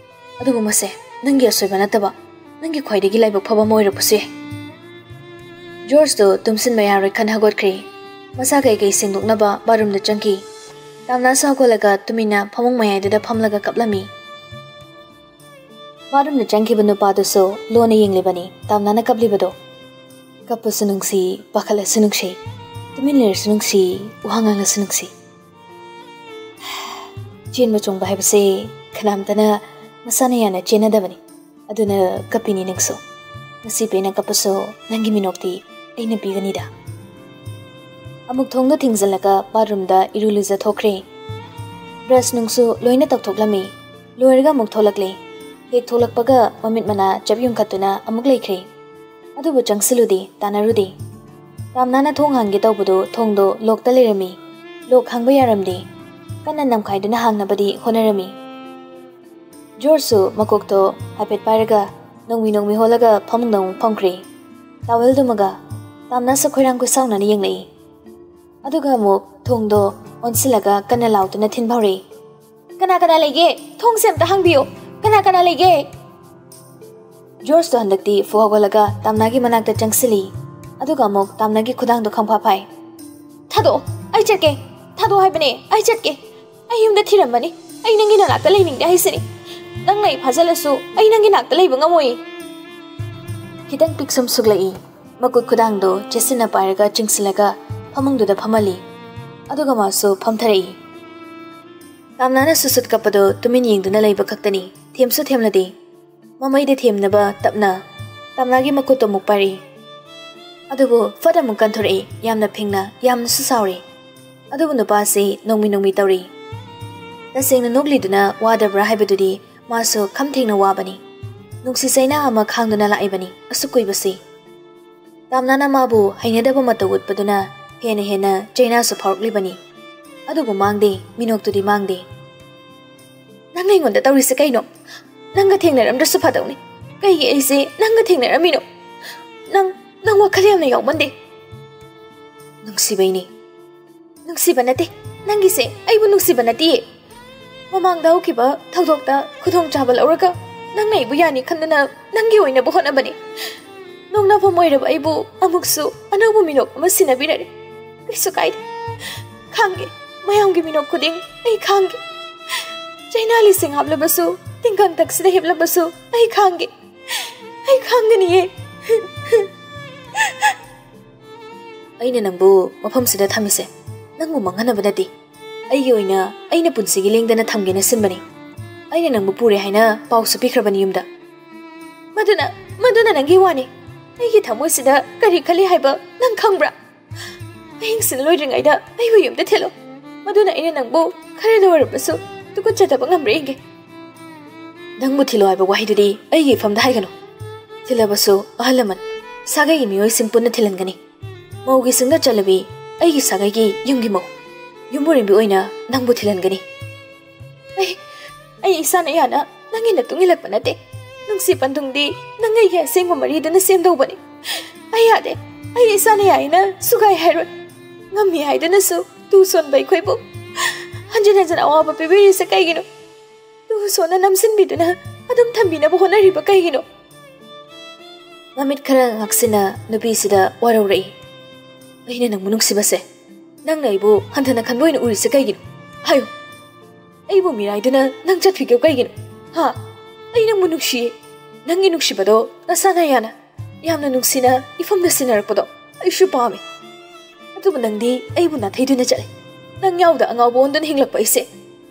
ꯑꯗꯨꯕꯨ ꯃꯁꯦ ꯅꯪꯒꯤ ꯑꯁꯣꯏꯕ ꯅꯠꯇꯕ, ꯅꯪꯒꯤ ꯈ꯭ꯋꯥꯏꯗꯒꯤ ꯂꯥꯏꯕꯛ ꯐꯕ ꯑꯃ ꯑꯣꯏꯔꯛꯄꯁꯨ ꯌꯥꯏ꯫ ꯖꯣꯔꯖꯇꯨ ꯇꯨꯝꯁꯤꯟꯕ ꯌꯥꯔꯣꯏ ꯈꯟ ꯍꯧꯒꯠꯈ꯭ꯔꯦ꯫ ꯃꯁꯥ ꯀꯩꯀꯩ ꯁꯦꯡꯗꯣꯛꯅꯕ ꯕꯥꯠꯔꯨꯝꯗ ꯆꯪꯈꯤ꯫ ꯇꯥꯝꯅꯥꯁꯨ ꯍꯧꯒꯠꯂꯒ ꯇꯨꯃꯤꯟꯅ ꯐꯃꯨꯡ ꯃꯌꯥꯏꯗꯨꯗ ꯐꯝꯂꯒ ꯀꯞꯂꯝꯃꯤ꯫ ꯕꯥꯠꯔꯨꯝꯗ ꯆꯪꯈꯤꯕ ꯅꯨꯄꯥꯗꯨꯁꯨ ꯂꯣꯟꯅ ꯌꯦꯡꯂꯤꯕꯅꯤ ꯇꯥꯝꯅꯥꯅ ꯀꯞꯂꯤꯕꯗꯣ꯫ ꯀꯞꯄꯁꯨ ꯅꯨꯡꯁꯤ, ꯄꯥꯈꯠꯂꯁꯨ ꯅꯨꯡꯁꯤ, ꯇꯨꯃꯤꯟ ꯂꯩꯔꯁꯨ ꯅꯨꯡꯁꯤ, ꯋꯥ ꯉꯥꯡꯂꯁꯨ ꯅꯨꯡꯁꯤ꯫ ꯆꯦꯟꯕ ꯆꯣꯡꯕ ꯍꯥꯏꯕꯁꯦ ꯀꯅꯥꯝꯇꯅ ꯃꯁꯥꯅ ꯌꯥꯅ ꯆꯦꯟꯅꯗꯕꯅꯤ꯫ ꯑꯗꯨꯅ ꯀꯞꯄꯤꯅꯤ ꯅꯪꯁꯨ꯫ ꯉꯁꯤ ꯄꯦꯟꯅ ꯀꯞꯄꯁꯨ ꯅꯪꯒꯤ ꯃꯤꯅꯣꯛꯇꯤ ꯑꯩꯅ ꯄꯤꯒꯅꯤꯗ꯫ ꯑꯃꯨꯛ ꯊꯣꯡꯗꯣ ꯊꯤꯡꯖꯤꯜꯂꯒ ꯕꯥꯠꯔꯨꯝꯗ ꯏꯔꯨ ꯂꯨꯖꯊꯣꯛꯈ꯭ꯔꯦ꯫ ꯕ꯭ꯔꯁ ꯅꯨꯡꯁꯨ ꯂꯣꯏꯅ ꯇꯧꯊꯣꯛꯂꯝꯃꯤ꯫ ꯂꯣꯏꯔꯒ ꯑꯃꯨꯛ ꯊꯣꯛꯂꯛꯂꯦ꯫ ꯍꯦꯛ ꯊꯣꯛꯂꯛꯄꯒ ꯃꯃꯤꯠ ꯃꯅꯥ ꯆꯞ ꯌꯨꯡꯈꯠꯇꯨꯅ ꯑꯃꯨꯛ ꯂꯩꯈ꯭ꯔꯦ꯫ ꯑꯗꯨꯕꯨ ꯆꯪꯁꯤꯜꯂꯨꯗꯦ, ꯇꯥꯟꯅꯔꯨꯗꯦ꯫ ꯇꯥꯝꯅꯥꯅ ꯊꯣꯡ ꯍꯥꯡꯒꯦ ꯇꯧꯕꯗꯣ ꯊꯣꯡꯗꯣ ꯂꯣꯛꯇ ꯂꯩꯔꯝꯃꯤ꯫ ꯂꯣꯛ ꯍꯥꯡꯕ ꯌꯥꯔꯝꯗꯦ꯫ ꯀꯟꯅ ꯅꯝꯈꯥꯏꯗꯨꯅ ꯍꯥꯡꯅꯕꯗꯤ ꯍꯣꯠꯅꯔꯝꯃꯤ꯫ ꯖꯣꯔꯖꯁꯨ ꯃꯀꯣꯛꯇꯣ ꯍꯥꯏꯐꯦꯠ ꯄꯥꯏꯔꯒ ꯅꯣꯡꯃꯤ ꯅꯣꯡꯃꯤ ꯍꯣꯜꯂꯒ ꯐꯃꯨꯡꯗ ꯑꯃꯨꯛ ꯐꯝꯈ꯭ꯔꯦ꯫ ꯇꯥꯋꯦꯜꯗꯨꯃꯒ꯫ ꯇꯥꯝꯅꯥꯁꯨ ꯈꯣꯏꯔꯥꯡ ꯈꯣꯏꯁꯥꯎꯅꯅ ꯌꯦꯡꯂꯛꯏ꯫ ꯑꯗꯨꯒ ꯑꯃꯨꯛ ꯊꯣꯡꯗꯣ ꯑꯣꯟꯁꯤꯜꯂꯒ ꯀꯟꯅ ꯂꯥꯎꯗꯨꯅ ꯊꯤꯟꯕ ꯍꯧꯔꯛꯏ꯫ "ꯀꯅꯥ ꯀꯅꯥ ꯂꯩꯒꯦ? ꯊꯣꯡꯁꯦ ꯑꯝꯇ ꯍꯥꯡꯕꯤꯌꯨ꯫ ꯀꯅꯥ ꯀꯅꯥ ꯂꯩꯒꯦ?" ꯖꯣꯔꯖꯇꯣ ꯍꯟꯗꯛꯇꯤ ꯐꯨ ꯍꯧꯒꯠꯂꯒ ꯇꯥꯝꯅꯥꯒꯤ ꯃꯅꯥꯛꯇ ꯆꯪꯁꯤꯜꯂꯤ꯫ ꯑꯗꯨꯒ ꯑꯃꯨꯛ ꯇꯥꯝꯅꯥꯒꯤ ꯈꯨꯗꯥꯡꯗꯣ ꯈꯪꯐꯥ ꯐꯥꯏ꯫ "ꯊꯥꯗꯣꯛꯑꯣ, ꯑꯩ ꯆꯠꯀꯦ꯫ ꯊꯥꯗꯣꯛꯑꯣ ꯍꯥꯏꯕꯅꯦ, ꯑꯩ ꯆꯠꯀꯦ꯫ ꯑꯩ ꯌꯨꯝꯗ ꯊꯤꯔꯝꯃꯅꯤ꯫ ꯑꯩ ꯅꯪꯒꯤ ꯅꯅꯥꯛꯇ ꯂꯩꯅꯤꯡꯗꯦ ꯍꯥꯏꯁꯤꯅꯤ꯫ ꯅꯪꯅ ꯑꯩ ꯐꯥꯖꯜꯂꯁꯨ ꯑꯩ ꯅꯪꯒꯤ ꯅꯥꯛꯇ ꯂꯩꯕ ꯉꯝꯃꯣꯏ꯫" ꯈꯤꯇꯪ ꯄꯤꯛꯁꯨꯝ ꯁꯨꯛꯂꯛꯏ꯫ ꯃꯈꯨꯠ ꯈꯨꯗꯥꯡꯗꯣ ꯆꯦꯠꯁꯤꯟꯅ ꯄꯥꯏꯔꯒ ꯆꯤꯡꯁꯤꯜꯂꯒ ꯐꯃꯨꯡꯗꯨꯗ ꯐꯝꯍꯜꯂꯤ꯫ ꯑꯗꯨꯒ ꯃꯥꯁꯨ ꯐꯝꯊꯔꯛꯏ꯫ ꯇꯥꯝꯅꯥꯅ ꯁꯨꯁꯨꯠ ꯀꯞꯄꯗꯣ ꯇꯨꯃꯤꯟ ꯌꯦꯡꯗꯨꯅ ꯂꯩꯕ ꯈꯛꯇꯅꯤ꯫ ꯊꯦꯝꯁꯨ ꯊꯦꯝꯂꯗꯦ꯫ ꯃꯃꯩꯗ ꯊꯦꯝꯅꯕ ꯇꯞꯅ ꯇꯥꯝꯅꯥꯒꯤ ꯃꯈꯨꯠꯇꯣ ꯑꯃꯨꯛ ꯄꯥꯏꯔꯛꯏ꯫ ꯑꯗꯨꯕꯨ ꯐꯠ ꯑꯃꯨꯛ ꯀꯟꯊꯣꯔꯛꯏ, ꯌꯥꯝꯅ ꯐꯤꯡꯅ, ꯌꯥꯝꯅꯁꯨ ꯁꯥꯎꯔꯤ꯫ ꯑꯗꯨꯕꯨ ꯅꯨꯄꯥꯁꯤ ꯅꯣꯡꯃꯤ ꯅꯣꯡꯃꯤ ꯇꯧꯔꯤ꯫ ꯇꯁꯦꯡꯅ ꯅꯣꯛꯂꯤꯗꯨꯅ ꯋꯥꯗꯕ꯭ꯔꯥ ꯍꯥꯏꯕꯗꯨꯗꯤ ꯃꯥꯁꯨ ꯈꯝ ꯊꯦꯡꯅ ꯋꯥꯕꯅꯤ꯫ ꯅꯨꯡꯁꯤ ꯆꯩꯅꯥ ꯑꯃ ꯈꯥꯡꯗꯨꯅ ꯂꯥꯛꯏꯕꯅꯤ ꯑꯁꯨꯛ ꯀꯨꯏꯕꯁꯤ꯫ ꯇꯥꯝꯅꯥꯅ ꯃꯥꯕꯨ ꯍꯩꯅꯗꯕ ꯃꯇꯧ ꯎꯠꯄꯗꯨꯅ ꯍꯦꯟꯅ ꯍꯦꯟꯅ ꯆꯩꯅꯥꯁꯨ ꯐꯥꯎꯔꯛꯂꯤꯕꯅꯤ꯫ ꯑꯗꯨꯕꯨ ꯃꯥꯡꯗꯦ, ꯃꯤꯅꯣꯛꯇꯨꯗꯤ ꯃꯥꯡꯗꯦ꯫ "ꯅꯪ ꯑꯩꯉꯣꯟꯗ ꯇꯧꯔꯤꯁꯦ ꯀꯩꯅꯣ? ꯅꯪꯒ ꯊꯦꯡꯅꯔꯝꯗ꯭ꯔꯁꯨ ꯐꯗꯧꯅꯤ꯫ ꯀꯩꯒꯤ ꯑꯩꯁꯦ ꯅꯪꯒ ꯊꯦꯡꯅꯔꯝꯃꯤꯅꯣ? ꯅꯪ, ꯅꯪ ꯋꯥꯈꯜ ꯌꯥꯝꯅ ꯌꯥꯎꯃꯟꯗꯦ꯫" "ꯅꯨꯡꯁꯤꯕꯩꯅꯤ꯫" "ꯅꯨꯡꯁꯤꯕ ꯅꯠꯇꯦ꯫ ꯅꯪꯒꯤꯁꯦ ꯑꯩꯕꯨ ꯅꯨꯡꯁꯤꯕ ꯅꯠꯇꯤꯌꯦ꯫ ꯃꯃꯥꯡꯗ ꯍꯧꯈꯤꯕ ꯊꯧꯗꯣꯛꯇ ꯈꯨꯗꯣꯡꯆꯥꯕ ꯂꯧꯔꯒ ꯅꯪꯅ ꯑꯩꯕꯨ ꯌꯥꯅꯤ ꯈꯟꯗꯨꯅ ꯅꯪꯒꯤ ꯑꯣꯏꯅꯕ ꯍꯣꯠꯅꯕꯅꯤ꯫ ꯅꯣꯡꯅꯐꯝ ꯑꯣꯏꯔꯕ ꯑꯩꯕꯨ ꯑꯃꯨꯛꯁꯨ ꯑꯅꯧꯕ ꯃꯤꯅꯣꯛ ꯑꯃ ꯁꯤꯟꯅꯕꯤꯔꯔꯦ꯫ ꯀꯩꯁꯨ ꯀꯥꯏꯗꯦ꯫ ꯈꯥꯡꯒꯦ꯫ ꯃꯌꯥꯝꯒꯤ ꯃꯤꯅꯣꯛ ꯈꯨꯗꯤꯡ ꯑꯩ ꯈꯥꯡꯒꯦ꯫ ꯆꯩꯅꯥ ꯂꯤꯁꯤꯡ ꯍꯥꯞꯂꯕꯁꯨ, ꯇꯤꯡꯈꯪ ꯊꯛꯁꯤꯗ ꯍꯤꯞꯂꯕꯁꯨ ꯑꯩ ꯈꯥꯡꯒꯦ꯫ ꯑꯩ ꯈꯥꯡꯒꯅꯤꯌꯦ꯫" "ꯑꯩꯅ ꯅꯪꯕꯨ ꯃꯐꯝꯁꯤꯗ ꯊꯝꯃꯤꯁꯦ ꯅꯪꯕꯨ ꯃꯥꯡꯍꯟꯅꯕ ꯅꯠꯇꯦ꯫ ꯑꯩꯒꯤ ꯑꯣꯏꯅ ꯑꯩꯅ ꯄꯨꯟꯁꯤꯒꯤ ꯂꯦꯡꯗꯅ ꯊꯝꯒꯦꯅ ꯁꯤꯟꯕꯅꯤ꯫ ꯑꯩꯅ ꯅꯪꯕꯨ ꯄꯨꯔꯦ ꯍꯥꯏꯅ ꯄꯥꯎꯁꯨ ꯄꯤꯈ꯭ꯔꯕꯅꯤ ꯌꯨꯝꯗ꯫" "ꯃꯗꯨꯅ, ꯃꯗꯨꯅ ꯅꯪꯒꯤ ꯋꯥꯅꯤ꯫ ꯑꯩꯒꯤ ꯊꯃꯣꯏꯁꯤꯗ ꯀꯔꯤ ꯈꯜꯂꯤ ꯍꯥꯏꯕ ꯅꯪ ꯈꯪꯕ꯭ꯔꯥ?" ꯑꯍꯤꯡꯁꯤꯅ ꯂꯣꯏꯗ꯭ꯔꯤꯉꯩꯗ ꯑꯩꯕꯨ ꯌꯨꯝꯗ ꯊꯤꯜꯂꯨ꯫ ꯃꯗꯨꯅ ꯑꯩꯅ ꯅꯪꯕꯨ ꯈꯔꯗ ꯑꯣꯏꯔꯕꯁꯨ ꯇꯨꯀꯠꯆꯗꯕ ꯉꯝꯕ꯭ꯔꯥ ꯌꯦꯡꯒꯦ꯫ ꯅꯪꯕꯨ ꯊꯤꯜꯂꯣ ꯍꯥꯏꯕ ꯋꯥꯍꯩꯗꯨꯗꯤ ꯑꯩꯒꯤ ꯏꯐꯝꯗ ꯍꯥꯏꯒꯅꯨ꯫ ꯊꯤꯜꯂꯕꯁꯨ ꯑꯍꯜ ꯂꯃꯟ, ꯁꯥꯒꯩꯒꯤ ꯃꯤꯑꯣꯏꯁꯤꯡ ꯄꯨꯟꯅ ꯊꯤꯜꯍꯟꯒꯅꯤ꯫ ꯃꯧꯒꯤ ꯁꯪꯗ ꯆꯠꯂꯕꯤ ꯑꯩꯒꯤ ꯁꯥꯒꯩꯒꯤ ꯌꯨꯝꯒꯤ ꯃꯧ, ꯌꯨꯝꯕꯨꯔꯦꯝꯕꯤ ꯑꯣꯏꯅ ꯅꯪꯕꯨ ꯊꯤꯜꯍꯟꯒꯅꯤ꯫ ꯑꯩ, ꯑꯩ ꯏꯁꯥꯅ ꯌꯥꯅ ꯅꯪꯒꯤ ꯅꯇꯨꯡ ꯏꯜꯂꯛꯄ ꯅꯠꯇꯦ꯫ ꯅꯨꯡꯁꯤ ꯄꯟꯊꯨꯡꯗꯤ ꯅꯪ ꯑꯩꯒꯤ ꯑꯁꯦꯡꯕ ꯃꯔꯤꯗꯨꯅ ꯁꯦꯝꯗꯧꯕꯅꯤ꯫ ꯑꯩ ꯌꯥꯗꯦ꯫ ꯑꯩ ꯏꯁꯥꯅ ꯌꯥꯏꯅ ꯁꯨꯒꯥꯏ ꯍꯥꯏꯔꯣꯏ꯫ ꯉꯝꯃꯤ ꯍꯥꯏꯗꯨꯅꯁꯨ ꯇꯨ ꯁꯣꯟꯕ ꯑꯩꯈꯣꯏꯕꯨ ꯍꯟꯖꯤꯟ ꯍꯟꯖꯤꯟ ꯑꯋꯥꯕ ꯄꯤꯕꯤꯔꯤꯁꯦ ꯀꯩꯒꯤꯅꯣ? ꯇꯨ ꯁꯣꯟꯅ ꯅꯝꯁꯤꯟꯕꯤꯗꯨꯅ ꯑꯗꯨꯝ ꯊꯝꯕꯤꯅꯕ ꯍꯣꯠꯅꯔꯤꯕ ꯀꯩꯒꯤꯅꯣ? ꯃꯃꯤꯠ ꯈꯔ ꯉꯛꯁꯤꯟꯅ ꯅꯨꯄꯤꯁꯤꯗ ꯋꯥꯔꯧꯔꯛꯏ꯫ ꯑꯩꯅ ꯅꯪꯕꯨ ꯅꯨꯡꯁꯤꯕꯁꯦ ꯅꯪꯅ ꯑꯩꯕꯨ ꯍꯟꯊꯅ ꯈꯟꯕ ꯑꯣꯏꯅ ꯎꯔꯤꯁꯦ ꯀꯩꯒꯤꯅꯣ? ꯍꯥꯏꯌꯨ꯫ ꯑꯩꯕꯨ ꯃꯤꯔꯥꯏꯗꯨꯅ ꯅꯪ ꯆꯠꯈꯤꯒꯦ ꯀꯩꯒꯤꯅꯣ? ꯍꯥ? ꯑꯩ ꯅꯪꯕꯨ ꯅꯨꯡꯁꯤꯌꯦ꯫ ꯅꯪꯒꯤ ꯅꯨꯡꯁꯤꯕꯗꯣ ꯅꯁꯥꯅ ꯌꯥꯅ ꯌꯥꯝꯅ ꯅꯨꯡꯁꯤꯅ ꯏꯐꯝꯗ ꯁꯤꯟꯅꯔꯛꯄꯗꯣ ꯑꯩꯁꯨ ꯄꯥꯝꯃꯦ꯫ ꯑꯗꯨꯕꯨ ꯅꯪꯗꯤ ꯑꯩꯕꯨ ꯅꯥꯊꯩꯗꯨꯅ ꯆꯠꯂꯦ꯫ ꯅꯪ ꯌꯥꯎꯗ ꯑꯉꯥꯎꯕ ꯑꯣꯟꯗꯨꯅ ꯍꯤꯡꯂꯛꯄ ꯑꯩꯁꯦ,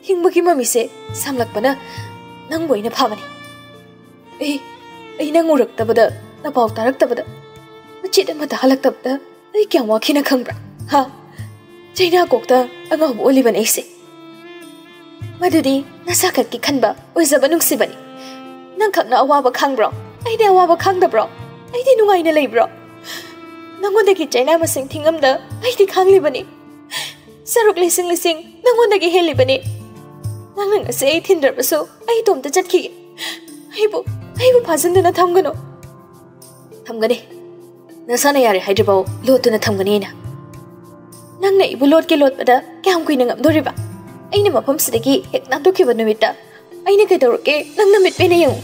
ꯍꯤꯡꯕꯒꯤ ꯃꯃꯤꯁꯦ ꯁꯥꯝꯂꯛꯄꯅ ꯅꯪꯕꯨ ꯑꯩꯅ ꯐꯥꯕꯅꯤ꯫ ꯑꯩ, ꯑꯩ ꯅꯪ ꯎꯔꯛꯇꯕꯗ, ꯅꯄꯥꯎ ꯇꯥꯔꯛꯇꯕꯗ, ꯃꯆꯦꯠ ꯑꯃꯠꯇ ꯍꯜꯂꯛꯇꯕꯗ ꯑꯩ ꯀꯌꯥꯝ ꯋꯥꯈꯤꯅ ꯈꯪꯕ꯭ꯔꯥ? ꯍꯥ? ꯆꯩꯅꯥꯀꯣꯛꯇ ꯑꯉꯥꯎꯕ ꯑꯣꯜꯂꯤꯕꯅꯦ ꯑꯩꯁꯦ꯫ ꯃꯗꯨꯗꯤ ꯅꯁꯥꯈꯛꯀꯤ ꯈꯟꯕ ꯑꯣꯏꯖꯕ ꯅꯨꯡꯁꯤꯕꯅꯤ꯫ ꯅꯪꯈꯛꯅ ꯑꯋꯥꯕ ꯈꯪꯕ꯭ꯔꯣ? ꯑꯩꯗꯤ ꯑꯋꯥꯕ ꯈꯪꯗꯕ꯭ꯔꯣ? ꯑꯩꯗꯤ ꯅꯨꯡꯉꯥꯏꯅ ꯂꯩꯕ꯭ꯔꯣ? ꯅꯪꯉꯣꯟꯗꯒꯤ ꯆꯩꯅꯥ ꯃꯁꯤꯡ ꯊꯤꯉꯝꯗ ꯑꯩꯗꯤ ꯈꯥꯡꯂꯤꯕꯅꯤ꯫ ꯁꯔꯨꯛ ꯂꯤꯁꯤꯡ ꯂꯤꯁꯤꯡ ꯅꯪꯉꯣꯟꯗꯒꯤ ꯍꯦꯜꯂꯤꯕꯅꯤ꯫ ꯅꯪꯅ ꯉꯁꯤ ꯑꯩ ꯊꯤꯟꯗ꯭ꯔꯕꯁꯨ ꯑꯩ ꯏꯇꯣꯝꯇ ꯆꯠꯈꯤꯒꯦ꯫ ꯑꯩꯕꯨ, ꯑꯩꯕꯨ ꯐꯥꯖꯤꯟꯗꯨꯅ ꯊꯝꯒꯅꯨ꯫ ꯊꯝꯒꯅꯤ꯫ ꯅꯁꯥꯅ ꯌꯥꯔꯦ ꯍꯥꯏꯗ꯭ꯔꯤꯐꯥꯎ ꯂꯣꯠꯇꯨꯅ ꯊꯝꯒꯅꯤ ꯑꯩꯅ꯫ ꯅꯪꯅ ꯑꯩꯕꯨ ꯂꯣꯠꯀꯦ ꯂꯣꯠꯄꯗ ꯀꯌꯥꯝ ꯀꯨꯏꯅ ꯉꯝꯗꯣꯔꯤꯕ? ꯑꯩꯅ ꯃꯐꯝꯁꯤꯗꯒꯤ ꯍꯦꯛ ꯅꯥꯟꯊꯣꯛꯈꯤꯕ ꯅꯨꯃꯤꯠꯇ ꯑꯩꯅ ꯀꯩꯗꯧꯔꯛꯀꯦ ꯅꯪ ꯅꯃꯤꯠ ꯄꯦꯟꯅ ꯌꯦꯡꯉꯨ꯫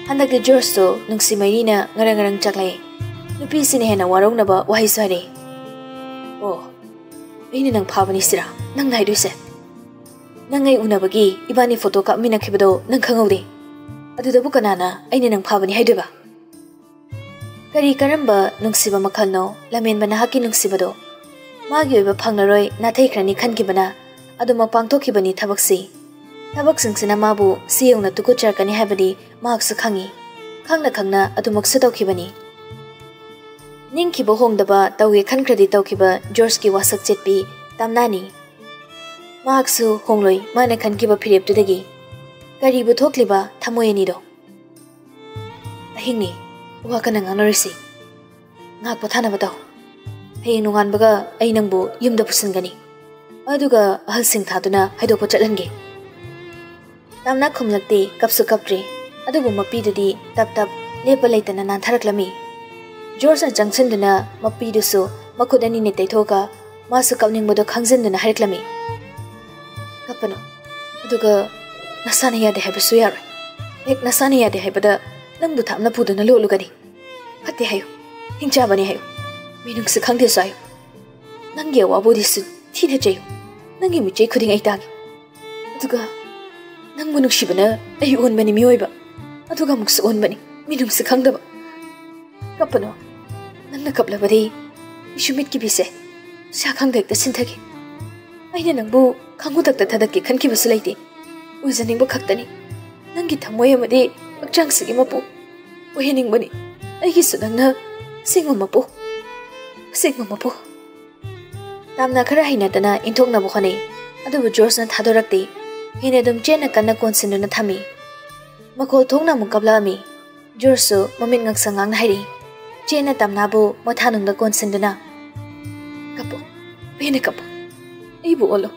ꯍꯟꯗꯛꯇꯤ ꯖꯣꯔꯖꯇꯣ ꯅꯨꯡꯁꯤ ꯃꯩꯔꯤꯅ ꯉꯔꯪ ꯉꯔꯪ ꯆꯥꯛꯂꯛꯏ꯫ ꯅꯨꯄꯤꯁꯤꯅ ꯍꯦꯟꯅ ꯋꯥꯔꯧꯅꯕ ꯋꯥꯍꯩꯁꯨ ꯍꯥꯏꯔꯛꯏ꯫ ꯑꯣ, ꯑꯩꯅ ꯅꯪ ꯐꯥꯕꯅꯤ ꯁꯤꯔꯥ ꯅꯪꯅ ꯍꯥꯏꯗꯣꯏꯁꯦ? ꯅꯪ ꯑꯩ ꯎꯅꯕꯒꯤ ꯏꯕꯥꯅꯤ ꯐꯣꯇꯣ ꯀꯥꯞꯃꯤꯟꯅꯈꯤꯕꯗꯣ ꯅꯪ ꯈꯪꯍꯧꯗꯦ꯫ ꯑꯗꯨꯗꯕꯨ ꯀꯅꯥꯅ ꯑꯩꯅ ꯅꯪ ꯐꯥꯕꯅꯤ ꯍꯥꯏꯗꯣꯏꯕ? ꯀꯔꯤ ꯀꯔꯝꯕ ꯅꯨꯡꯁꯤꯕ ꯃꯈꯜꯅꯣ ꯂꯝꯍꯦꯟꯕ ꯅꯍꯥꯛꯀꯤ ꯅꯨꯡꯁꯤꯕꯗꯣ? ꯃꯥꯒꯤ ꯑꯣꯏꯕ ꯐꯪꯂꯔꯣꯏ ꯅꯥꯊꯩꯈ꯭ꯔꯅꯤ ꯈꯟꯈꯤꯕꯅ ꯑꯗꯨꯃꯛ ꯄꯥꯡꯊꯣꯛꯈꯤꯕꯅꯤ ꯊꯕꯛꯁꯤ꯫ ꯊꯕꯛꯁꯤꯡꯁꯤꯅ ꯃꯥꯕꯨ ꯁꯤ ꯌꯧꯅ ꯇꯨꯀꯠꯆꯔꯛꯀꯅꯤ ꯍꯥꯏꯕꯗꯤ ꯃꯍꯥꯛꯁꯨ ꯈꯪꯏ꯫ ꯈꯪꯅ ꯈꯪꯅ ꯑꯗꯨꯃꯛꯁꯨ ꯇꯧꯈꯤꯕꯅꯤ꯫ ꯅꯤꯡꯈꯤꯕ ꯍꯣꯡꯗꯕ, ꯇꯧꯒꯦ ꯈꯟꯈ꯭ꯔꯗꯤ ꯇꯧꯈꯤꯕ ꯖꯣꯔꯖꯀꯤ ꯋꯥꯁꯛ ꯆꯦꯠꯄꯤ ꯇꯥꯝꯅꯥꯅꯤ꯫ ꯃꯍꯥꯛꯁꯨ ꯍꯣꯡꯂꯣꯏ, ꯃꯥꯅ ꯈꯟꯈꯤꯕ ꯐꯤꯔꯦꯞꯇꯨꯗꯒꯤ꯫ ꯀꯔꯤꯕꯨ ꯊꯣꯛꯂꯤꯕ ꯊꯃꯣꯏ ꯑꯅꯤꯗꯣ? ꯑꯍꯤꯡꯅꯤ, ꯋꯥ ꯀꯟꯅ ꯉꯥꯡꯅꯔꯣꯏꯁꯤ꯫ ꯉꯥꯏꯍꯥꯛ ꯄꯣꯊꯥꯅꯕ ꯇꯧ꯫ ꯍꯌꯦꯡ ꯅꯣꯡꯉꯥꯟꯕꯒ ꯑꯩ ꯅꯪꯕꯨ ꯌꯨꯝꯗ ꯄꯨꯁꯤꯟꯒꯅꯤ, ꯑꯗꯨꯒ ꯑꯍꯜꯁꯤꯡ ꯊꯥꯗꯨꯅ ꯍꯥꯏꯗꯣꯛꯄ ꯆꯠꯍꯟꯒꯦ꯫ ꯇꯥꯝꯅꯥ ꯈꯨꯝꯂꯛꯇꯦ, ꯀꯞꯁꯨ ꯀꯞꯇ꯭ꯔꯦ꯫ ꯑꯗꯨꯕꯨ ꯃꯄꯤꯗꯨꯗꯤ ꯇꯞ ꯇꯞ ꯂꯦꯞꯄ ꯂꯩꯇꯅ ꯅꯥꯟꯊꯔꯛꯂꯝꯃꯤ꯫ ꯖꯣꯔꯖꯅ ꯆꯪꯁꯤꯟꯗꯨꯅ ꯃꯄꯤꯗꯨꯁꯨ ꯃꯈꯨꯠ ꯑꯅꯤꯅ ꯇꯩꯊꯣꯛꯑꯒ ꯃꯥꯁꯨ ꯀꯞꯅꯤꯡꯕꯗꯣ ꯈꯪꯖꯤꯟꯗꯨꯅ ꯍꯥꯏꯔꯛꯂꯝꯃꯤ꯫ "ꯀꯞꯄꯅꯨ, ꯑꯗꯨꯒ ꯅꯁꯥꯅ ꯌꯥꯗꯦ ꯍꯥꯏꯕꯁꯨ ꯌꯥꯔꯣꯏ꯫ ꯍꯦꯛ ꯅꯁꯥꯅ ꯌꯥꯗꯦ ꯍꯥꯏꯕꯗ ꯅꯪꯕꯨ ꯊꯥꯞꯅ ꯄꯨꯗꯨꯅ ꯂꯣꯠꯂꯨꯒꯅꯤ꯫ ꯐꯠꯇꯦ ꯍꯥꯏꯌꯨ, ꯍꯤꯡꯆꯥꯕꯅꯤ ꯍꯥꯏꯌꯨ, ꯃꯤꯅꯨꯡꯁꯤ ꯈꯪꯗꯦꯁꯨ ꯍꯥꯏꯌꯨ꯫ ꯅꯪꯒꯤ ꯑꯋꯥꯕ ꯎꯗꯤꯁꯨ ꯊꯤꯅ ꯆꯩꯌꯨ, ꯅꯪꯒꯤ ꯃꯤꯆꯩ ꯈꯨꯗꯤꯡ ꯑꯩ ꯇꯥꯒꯦ꯫ ꯑꯗꯨꯒ ꯅꯪꯕꯨ ꯅꯨꯡꯁꯤꯕꯅ ꯑꯩ ꯑꯣꯟꯕꯅꯤ ꯃꯤꯑꯣꯏꯕ, ꯑꯗꯨꯒ ꯑꯃꯨꯛꯁꯨ ꯑꯣꯟꯕꯅꯤ ꯃꯤꯅꯨꯡꯁꯤ ꯈꯪꯗꯕ꯫ ꯀꯞꯄꯅꯣ, ꯅꯪꯅ ꯀꯞꯂꯕꯗꯤ ꯑꯩꯁꯨ ꯃꯤꯠꯀꯤ ꯄꯤꯁꯦ ꯁꯥ ꯈꯪꯗ ꯍꯦꯛꯇ ꯁꯤꯟꯊꯒꯦ꯫ ꯑꯩꯅ ꯅꯪꯕꯨ ꯈꯪꯍꯨꯗꯛꯇ ꯊꯥꯗꯛꯀꯦ ꯈꯟꯈꯤꯕꯁꯨ ꯂꯩꯇꯦ꯫ ꯑꯣꯏꯖꯅꯤꯡꯕ ꯈꯛꯇꯅꯤ꯫ ꯅꯪꯒꯤ ꯊꯃꯣꯏ ꯑꯃꯗꯤ ꯍꯛꯆꯥꯡꯁꯤꯒꯤ ꯃꯄꯨ ꯑꯣꯏꯍꯟꯅꯤꯡꯕꯅꯤ꯫ ꯑꯩꯒꯤꯁꯨ ꯅꯪꯅ ꯑꯁꯦꯡꯕ ꯃꯄꯨ, ꯑꯁꯦꯡꯕ ꯃꯄꯨ꯫ ꯇꯥꯝꯅꯥ ꯈꯔ ꯍꯩꯅꯗꯅ ꯏꯟꯊꯣꯛꯅꯕ ꯍꯣꯠꯅꯩ, ꯑꯗꯨꯕꯨ ꯖꯣꯔꯖꯅ ꯊꯥꯗꯣꯔꯛꯇꯦ꯫ ꯍꯦꯟꯅ ꯑꯗꯨꯝ ꯆꯦꯠꯅ ꯀꯟꯅ ꯀꯣꯟꯁꯤꯟꯗꯨꯅ ꯊꯝꯃꯤ꯫ ꯃꯈꯣꯜ ꯊꯣꯛꯅ ꯑꯃꯨꯛ ꯀꯞꯂꯛꯑꯝꯃꯤ꯫ ꯖꯣꯔꯖꯁꯨ ꯃꯃꯤꯠ ꯉꯥꯡꯁꯪ ꯉꯥꯡꯅ ꯍꯥꯏꯔꯤ꯫ ꯆꯦꯠꯅ ꯇꯥꯝꯅꯥꯕꯨ ꯃꯊꯥꯅꯨꯡꯗ ꯀꯣꯟꯁꯤꯟꯗꯨꯅ, "ꯀꯞꯄꯨ, ꯄꯦꯟꯅ ꯀꯞꯄꯨ꯫ ꯑꯩꯕꯨ ꯑꯣꯜꯂꯨ꯫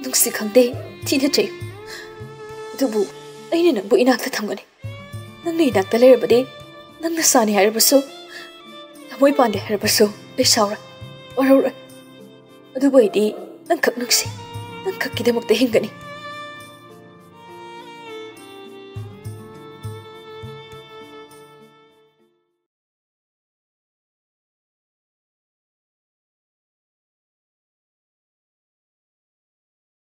ꯅꯨꯡꯁꯤ ꯈꯪꯗꯦ, ꯊꯤꯅ ꯆꯩꯌꯨ꯫ ꯑꯗꯨꯕꯨ ꯑꯩꯅ ꯅꯪꯕꯨ ꯏꯅꯥꯛꯇ ꯊꯝꯒꯅꯤ꯫ ꯅꯪꯅ ꯏꯅꯥꯛꯇ ꯂꯩꯔꯕꯗꯤ ꯅꯪ ꯅꯁꯥꯅꯤ ꯍꯥꯏꯔꯕꯁꯨ, ꯊꯃꯣꯏ ꯄꯥꯟꯗꯦ ꯍꯥꯏꯔꯕꯁꯨ ꯑꯩ ꯁꯥꯎꯔꯣꯏ, ꯋꯥꯔꯧꯔꯣꯏ꯫ ꯑꯗꯨꯕꯨ ꯑꯩꯗꯤ ꯅꯪꯈꯛ ꯅꯨꯡꯁꯤ, ꯅꯪꯈꯛꯀꯤꯗꯃꯛꯇ ꯍꯤꯡꯒꯅꯤ꯫